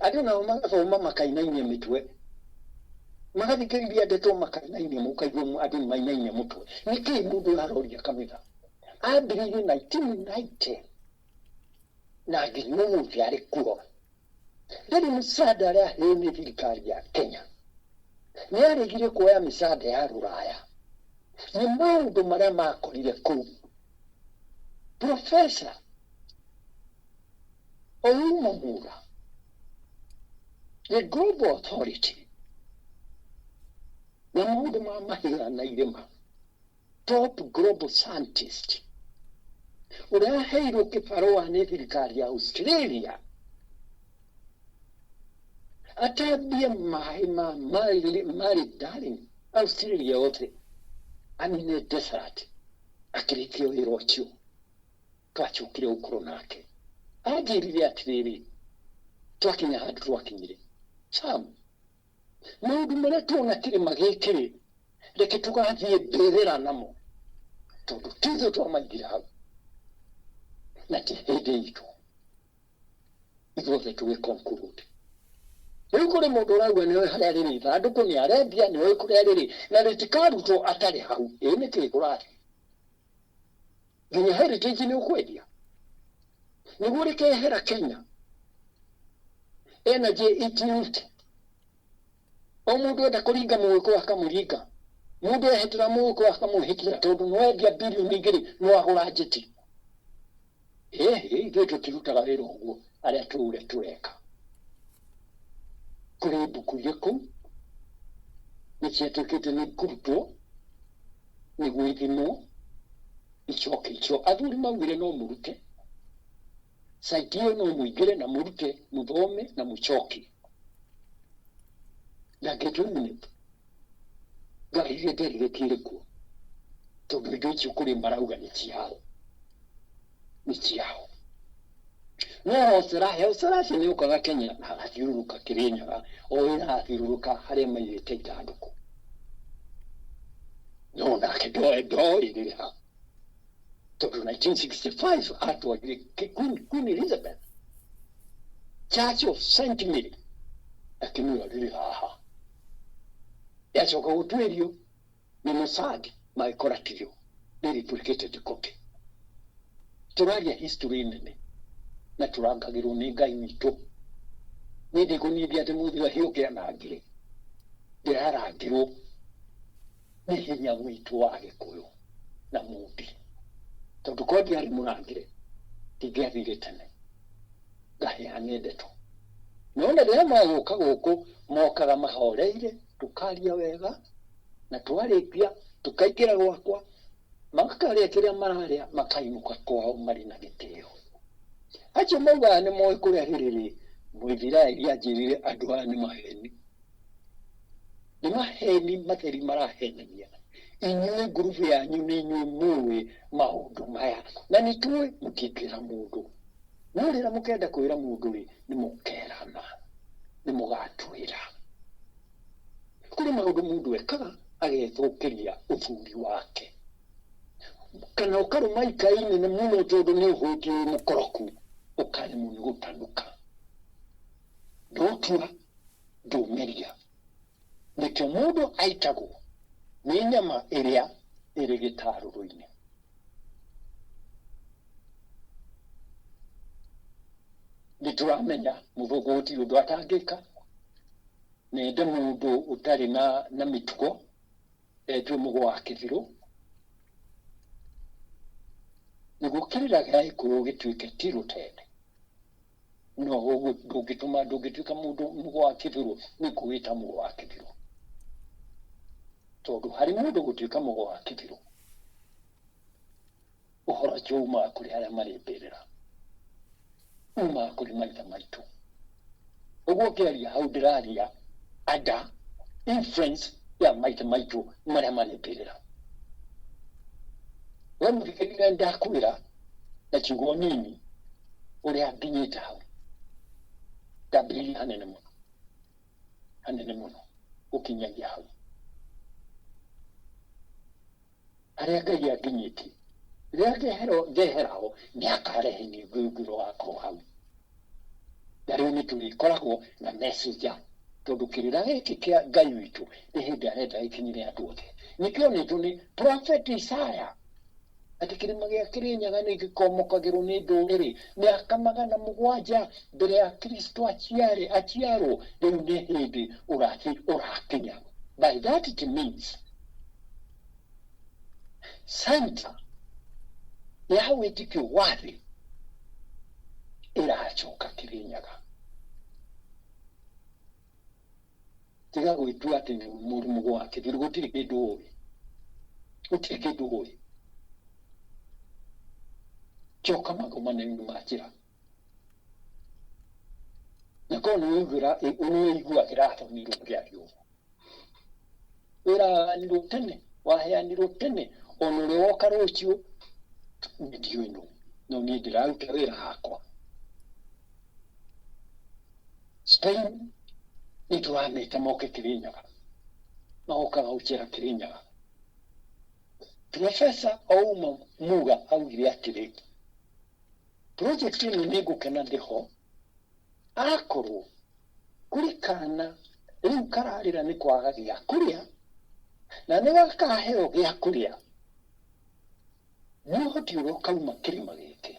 Andũ nao magathoma makainainia mĩtwe. Magathikĩrĩria ndeto makainainia mũkaigua andũ nĩ mainainia mũtwe. Nĩkĩ mũndũ ũyũ aroria kamitha? Ambĩrĩirie 1990 na nginya ũmũthĩ arĩ kuo. Ndarĩ mĩcaada araheo nĩ thirikari ya Kenya. Nĩ aregire kuoya mĩcaada ya rũraya. Nĩ maũndũ marĩa makorire kũu. Professor Ouma Mura, the global authority na maũndũ ma mahiga na irĩma, top global scientist ũrĩa aheirwo kĩbarũa nĩ thirikari ya Australia atambie maĩ ma Murray Darling Australia yothe anine desert akĩrĩkia wĩra ũcio twacokire gũkorwo nake anjĩrire atĩrĩrĩ twakinya handũ twakinyire Sam maũndũ marĩa tuona kĩrĩma gĩkĩ rĩ reke tũgathiĩ mbĩrĩra namo tondũ ti ithuĩ twamaigire hau na ti hĩndĩ itũ ithuothe tũgĩ conclude rĩu kũrĩ mũndũ ũrauga nĩoĩ harĩa rĩrĩ ithandũkũ nĩ arendia nĩoĩ kũrĩa rĩrĩ na rĩtikarutwo atarĩ hau ĩ nĩkĩ kũrathiĩ nginya heritage nĩ ũkwendia nĩguo rĩkehera Kenya energy itiute o mũndũ enda kũringa mũgĩkũyũ akamũringa mũndũ ehĩtĩra mũgĩkũyũ akamũhĩtĩra tondũ nĩwendia bilioni 2 no agũra njeti ĩhĩ ithuĩ tũtirutaga wĩra ũguo arĩa tũũre tũreka kũrĩ mbuku irĩkũ nĩ ciatuĩkĩte nĩ kũrutwo nĩguo ithimwo icoke icio athuri maugire no mũrute site ĩyo no mũingĩre na mũrute mũthome na mũcoke na ngĩtwo ngari iria nderire kĩrĩ kuo tondũ indo icio kũrĩ marauga nĩ ciao nĩ ciao no Ocerahe Ocerahe nĩ okaga Kenya na agathiũrũrũka Kĩrĩnyaga o wĩra agathiũrũrũka harĩa maigĩte ithandũkũ no nake ndoĩ ndoĩ rĩrĩ ha tondũ 1965 atwarire Queen Elizabeth Church of St Mary akĩmwĩra rĩrĩ haha yacoka gũtuĩrio nĩ Mossad magĩkora tirio nĩ replicated copy tũraria history nene na tũrangagĩrwo nĩ Ngai witũ niĩ ndikũnyithia atĩ mũthĩ ahiũke anangĩre ndĩrarangĩrwo nĩ hinya witũ wa Gĩkũyũ na Mũmbi tondũ korwo ndiarĩ mũrangĩre ndingĩathire tene ngaheane ndeto nona rĩrĩa magũka gũkũ mokaga mahoreire tũkaria wega na twarĩkia tũkaingĩra gwakwa makarĩa kĩrĩa mararĩa makainũka kwao marĩ na gĩtĩo acio maugaga nĩ moĩ kũrĩa rĩrĩ Mũithiraeli anjĩrire andũ aya nĩ maheni nĩ maheni matheri marahenania inyuĩ ngurubu yanyu nĩ inyuĩ mũĩ maũndũ maya na nĩ tũĩ mũtingĩra mũndũ no rĩrĩa mũkenda kwĩra mũndũ rĩ nĩ mũkerana nĩ mũgatwĩra kũrĩ maũndũ mũndũ ekaga agethũkĩria ũthuri wake. Kana ũkarũma ikai inene mũno tondũ nĩ ũhũtiĩ wĩ mũkoroku, ũkaremwo nĩ gũtanuka. Ndũtua, ndũmeria. Nĩkĩo mũndũ aitagwo nĩ nyama ĩrĩa ĩrĩ gĩtarũrũ-inĩ. Nĩ tũramenya mũthũngũ gũtirĩ ũndũ atangĩka, nende mũndũ ũtarĩ na mĩtugo etwo mũgo wa kĩbirũ, nĩguo kĩrĩra gĩa gĩkũyũ gĩtuĩke ti rũtende. No ndũngĩtũma ndũngĩtuĩka mũndũ mũgo wa kĩbirũ nĩ kũwĩta mũgo wa kĩbirũ, tondũ harĩ mũndũ gũtuĩka mũgo wa kĩbirũ ũhoro ũcio umaga kũrĩ arĩa marĩ mbĩrĩra, umaga kũrĩ maithe maitũ. Ũguo ngĩaria hau ndĩraria under influence ya maithe maitũ marĩa marĩ mbĩrĩra. We mũthikĩrĩria ndakwĩra na ciugo nini ũrĩa nginyĩte hau, ndambĩrĩirie hanene mũno, hanene mũno gũkinyagia hau harĩa Ngai anginyĩtie. Rĩrĩa ngehera ho nĩ akarehe ningĩ ũngĩ ũgakorwo hau. Na rĩu nĩ tũrĩkoragwo na messenger, tondũ kĩrĩra gĩkĩ kĩa Ngai witũ nĩ hĩndĩ arenda gĩkinyĩre andũ othe. Nĩkĩo nĩtũ nĩ Prophet Isaiah atĩ kĩrĩma gĩa Kĩrĩnyaga nĩ gĩkomokagĩrwo nĩ ndũrĩrĩ mĩaka 700 mbere ya Kristo aciarwo. Rĩu nĩ hĩndĩ ũrathi ũrakinya. By that it means center ya wĩtĩkio wa thĩ ĩracoka Kĩrĩnyaga. Tiga gwĩtua atĩ mũndũ mũgo wa kĩbirũ, gũtirĩ kĩndũ ũĩ, gũtirĩ kĩndũ ũĩ. Coka magomano-inĩ ma njĩra, na korwo nĩ ũiguaga kĩrathomirwo kĩario ũguo, wĩra waheanirwo tene, waheanirwo tene, ona ũrĩa woka rũciũ ndiũĩ nũ, no niĩ ndĩraruta wĩra hakwa. Spain nĩ tũrameta moke Kĩrĩnyaga, magokaga gũcera Kĩrĩnyaga. Professor Ouma Muga augire atĩrĩ, project ĩno nĩ ngũkena ndĩho akorwo kũrĩ kana rĩu kararĩra nĩ kwaga gĩa kũrĩa, na nĩ gakaheo gĩa kũrĩa nĩ ũhoti ũrĩa ũkauma kĩrĩma gĩkĩ.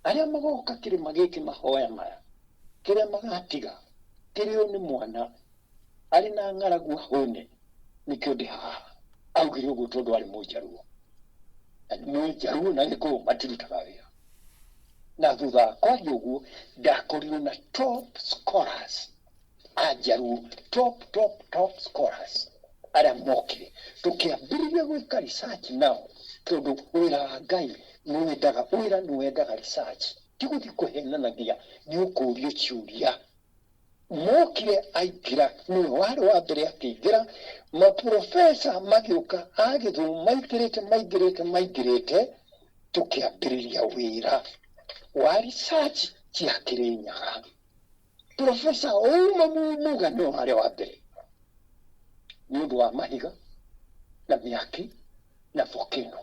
Arĩa magoka kĩrĩma gĩkĩ mahoya maya, kĩrĩa magatiga kĩrĩo nĩ mwana arĩ na ng'aragu ahũne, nĩkĩo ndĩ haha. Augire ũguo tondũ arĩ mũnjaruo, na nĩ mũnjaruo na Gĩkũyũ matirutaga wĩra. Na thutha wa kwaria ũguo ndakorirwo na top scholars a Njaruo, top top top scholars arĩa mokire, tũkĩambĩrĩria gwĩka research nao, tondũ wĩra wa Ngai nĩ wendaga wĩra, nĩ wendaga research, ti gũthiĩ kũhenanagia, nĩ ũkũrio ciũria. Mokire aingĩra, nĩwe warĩ wa mbere akĩingĩra, maprofesa magĩũka a gĩthumo maingĩrĩte maingĩrĩte maingĩrĩte, tũkĩambĩrĩria wĩra wa research cia Kĩrĩnyaga. Profesa Ouma Muga nĩwe warĩ wa mbere nĩ ũndũ wa mahiga na mĩaki na volcano.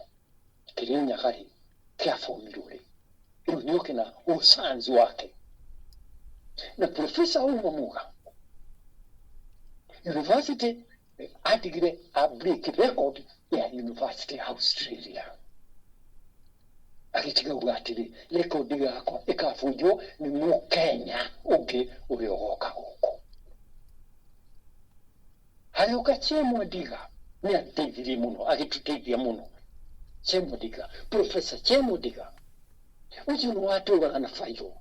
Kĩrĩnyaga rĩ kĩabomirwo rĩ, rĩu nĩoke na ũcanzu wake. Na Profesa Ouma Muga university atigire a break record ya University ya Australia, agĩtiga uga atĩrĩ, rekondi yakwa ĩkabunjwo nĩ mũkenya ũngĩ ũrĩa ũgoka gũkũ. Harĩũka Chemwa Ndiga nĩ ateithirie mũno, agĩtũteithia mũno. Chemwa Ndiga, Professor Chemwa Ndiga ũcio nĩ watũraga na bairo,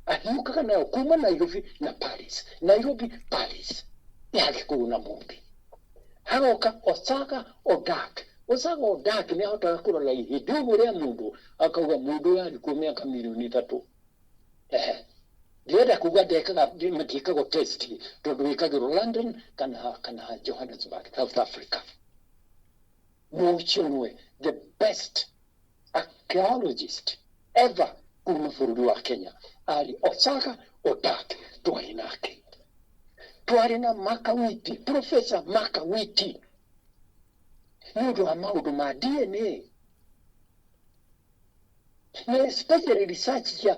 ahiũkaga nayo kuma Nairobi na Paris, Nairobi Paris, ya Gĩkũyũ na Mũmbi. Haroka Osaga Odak. Osaga Odak nĩ ahotaga kũrora ihĩndĩ ũguo rĩa mũndũ akauga mũndũ ũyũ arĩ kuo mĩaka mirioni 3. Ehe, ndĩrenda kuga ndekaga matiĩkagwo test tondũ wĩkagĩrwo London kana Johannesburg, South Africa. No ũcio nĩwe the best archaeologist ever kuma bũrũri wa Kenya, arĩ Osaga Odak. Twarĩ nake, twarĩ na Makawiti, Professor Makawiti, nĩ ũndũ wa maũndũ ma DNA. Na especially research cia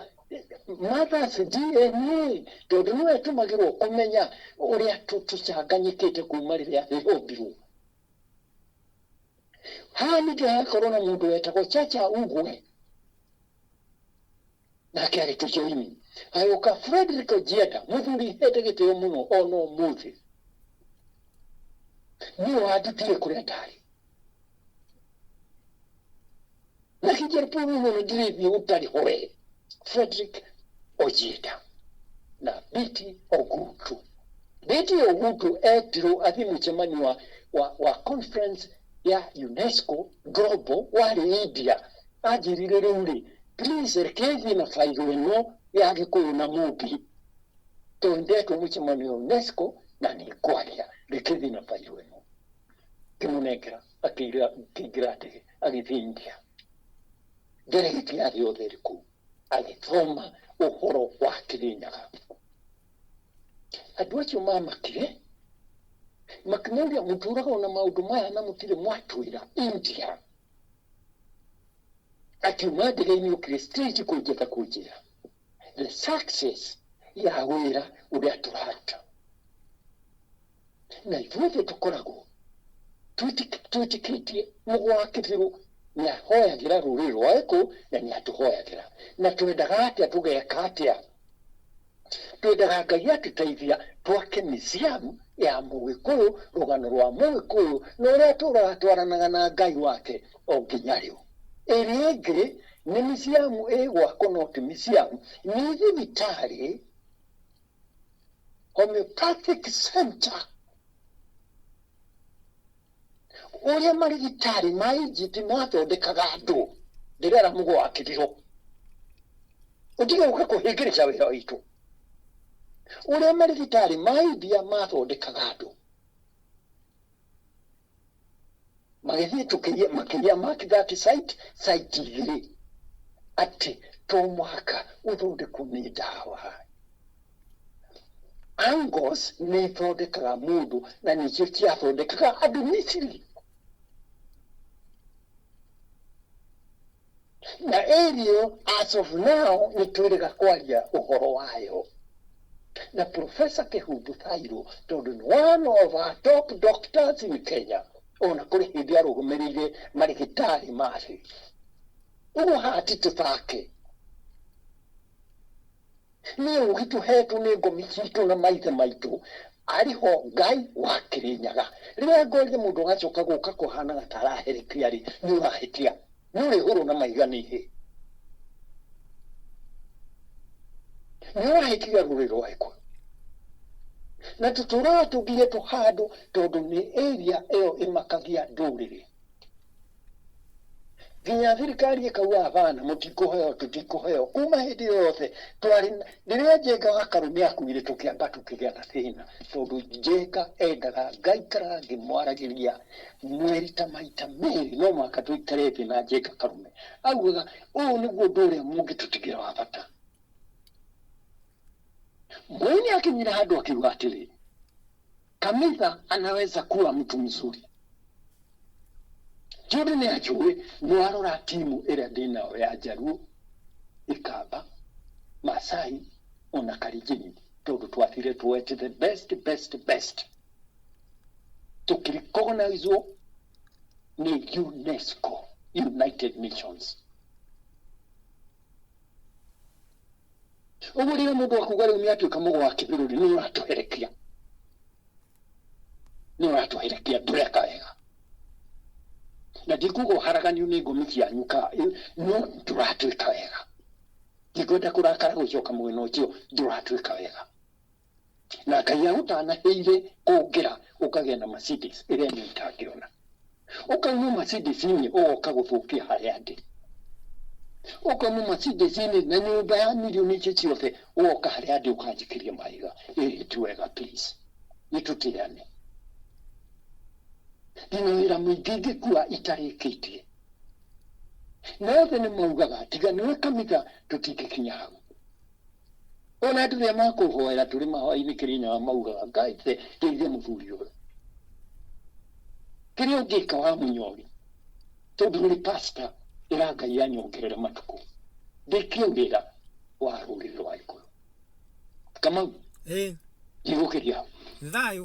mothers DNA, tondũ nĩwe ĩtũmagĩrwo kũmenya ũrĩa tũcanganyĩkĩte kuma rĩrĩa thĩ yombirwo. Haha ningĩ hagakorwo na mũndũ wetagwo Chacha Ugwe, nake agĩtũjoini. Hagĩũka Frederick Ojienda, mũthuri hete gĩtĩo mũno ona ũmũthĩ, nĩwe wandutire kũrĩa ndarĩ. Na kĩnjĩra mũno ndĩrĩthiĩ gũtarĩ ho we. Frederick Ojienda na Biti Ogutu. Biti Ogutu etirwo athiĩ mũcemanio wa conference ya UNESCO Global warĩ India. Anjĩrire rĩu rĩ, please reke thiĩ na bairũ ĩno ya Gĩkũyũ na Mũmbi, tondũ ndetwo mũcemanio wa UNESCO na nĩ ngwaria, reke thiĩ na bairũ ĩno. Ngĩmũnengera, akĩingĩra ndege agĩthiĩ India. Delegate ya thĩ yothe ĩrĩ kũu, agĩthoma ũhoro wa Kĩrĩnyaga. Andũ acio mamakire makĩmũria, mũtũraga ona maũndũ maya na mũtirĩ mwatwĩra India? Akiuma ndege-inĩ okire straight kũnjetha kũnjĩra the success ya wĩra ũrĩa tũraruta. Na ithuothe tũkoragwo twĩtĩkĩtie Mũgwa wa Kĩbirũ nĩahoyagĩra rũrĩrĩ rwa Gĩkũyũ na nĩatũhoyagĩra. Na twendaga atĩa tũgeka atĩa? Twendaga Ngai atũteithia twake museum ya Mũgĩkũyũ, rũgano rwa Mũgĩkũyũ na ũrĩa atũraga twaranaga na Ngai wake o nginya rĩu. Ĩrĩa ĩngĩ nĩ museum ĩgwakwo, no ti museum, nĩ thibitarĩ, homeopathic center, ũrĩa marigitari ma Egypt mathondekaga andũ. Ndĩrera Mũgwa wa Kĩbirũ, ũtige gũka kũhĩngĩrĩca wĩra witũ. Ũrĩa marigitari ma India mathondekaga andũ, magĩthiĩ tũkĩria makĩria mark that site, site igĩrĩ, atĩ to mũhaka ũthondekwo nĩ ndawa. Angos nĩ ithondekaga mũndũ, na nĩcio ciathondekaga andũ Misiri. Na area as of now nĩ twĩrĩga kwaria ũhoro wayo na Professor Kihumbu Thairu, tondũ nĩ one of our top doctors in Kenya, ona kũrĩ hĩndĩ arũgamĩrĩire marigitari ma thĩ. Ũguo haha ti tũthake, nĩ ũgĩ tũhetwo nĩ ngomi citũ na maithe maitũ. Arĩ ho Ngai wa Kĩrĩnyaga. Rĩrĩa ngorire mũndũ agacoka gũka kũhanaga ta araherekia rĩ, nĩ ũrahĩtia, nĩ ũrĩhũrwo na mahiga nĩ ihĩ, nĩ ũrahĩtia rũrĩrĩ rwa Gĩkũyũ. Na tũtũraga tũngiyetwo handũ, tondũ nĩ area ĩyo ĩmakagia ndũrĩrĩ, nginya thirikari ĩkauga abana, mũtikũheo, tũtikũheo. Kuma hĩndĩ ĩyo yothe twarĩ, rĩrĩa Njenga wa Karũme akuire, tũkĩamba tũkĩgĩa na thĩna, tondũ Njenga endaga ngaikaraga ngĩmwaragĩria mweri ta maita merĩ, no mũhaka tũikare thĩ na Njenga Karũme. Augaga ũyũ nĩguo ũndũ ũrĩa mũngĩtũtigĩra wa bata. Mwene akinyire handũ akiuga atĩrĩ, Kamitha anaweza kuwa mtu mzuri. Tondũ nĩ anjũĩ, nĩ warora timu ĩrĩa ndĩnayo ya Njaruo, Ikamba, Masai ona Kalenjin, tondũ twathire tuoete the best, best, best, tũkĩrecognizwo nĩ UNESCO, United Nations. Ũguo rĩrĩa mũndũ akuga rĩu nĩ atuĩka Mũgwa wa Kĩbĩrũri, nĩ ũratũherekia, nĩ ũratũherekia, ndũreka wega. Na ndikuga ũharaganio nĩ ngomi cianyu ka, no ndũratwĩka wega. Ndikwenda kũrakara gũcoka mwena ũcio, ndũratwĩka wega. Na Ngai agũtanahĩire kũngĩra ũkagĩa na Mercedes ĩrĩa niĩ itangĩona, ũkauma Mercedes-inĩ ũgoka gũthũkia harĩa ndĩ, ũkauma Mercedes-inĩ na nyũmba ya mirioni icio ciothe, ũgoka harĩa ndĩ ũkanjikĩria mahiga. Ĩĩ, ti wega, please, nĩ tũtĩane. Ndĩna wĩra mũingĩ ingĩkua itarĩkĩtie, na othe nĩ maugaga tiga nĩwe Kamitha tũtingĩkinya hau. Ona andũ rĩrĩa makũhoera tũrĩ mahoya-inĩ Kĩrĩnyaga, maugaga, Ngai teithia mũthuri ũyũ. Kĩrĩa ũngĩka wa mũnyori, tondũ ũrĩ pastor, ĩra Ngai anyongerere matukũ. Ndĩkie wĩra wa rũrĩrĩ rwa Gĩkũyũ. Kamau, ndigũkĩria hau. Thayũ.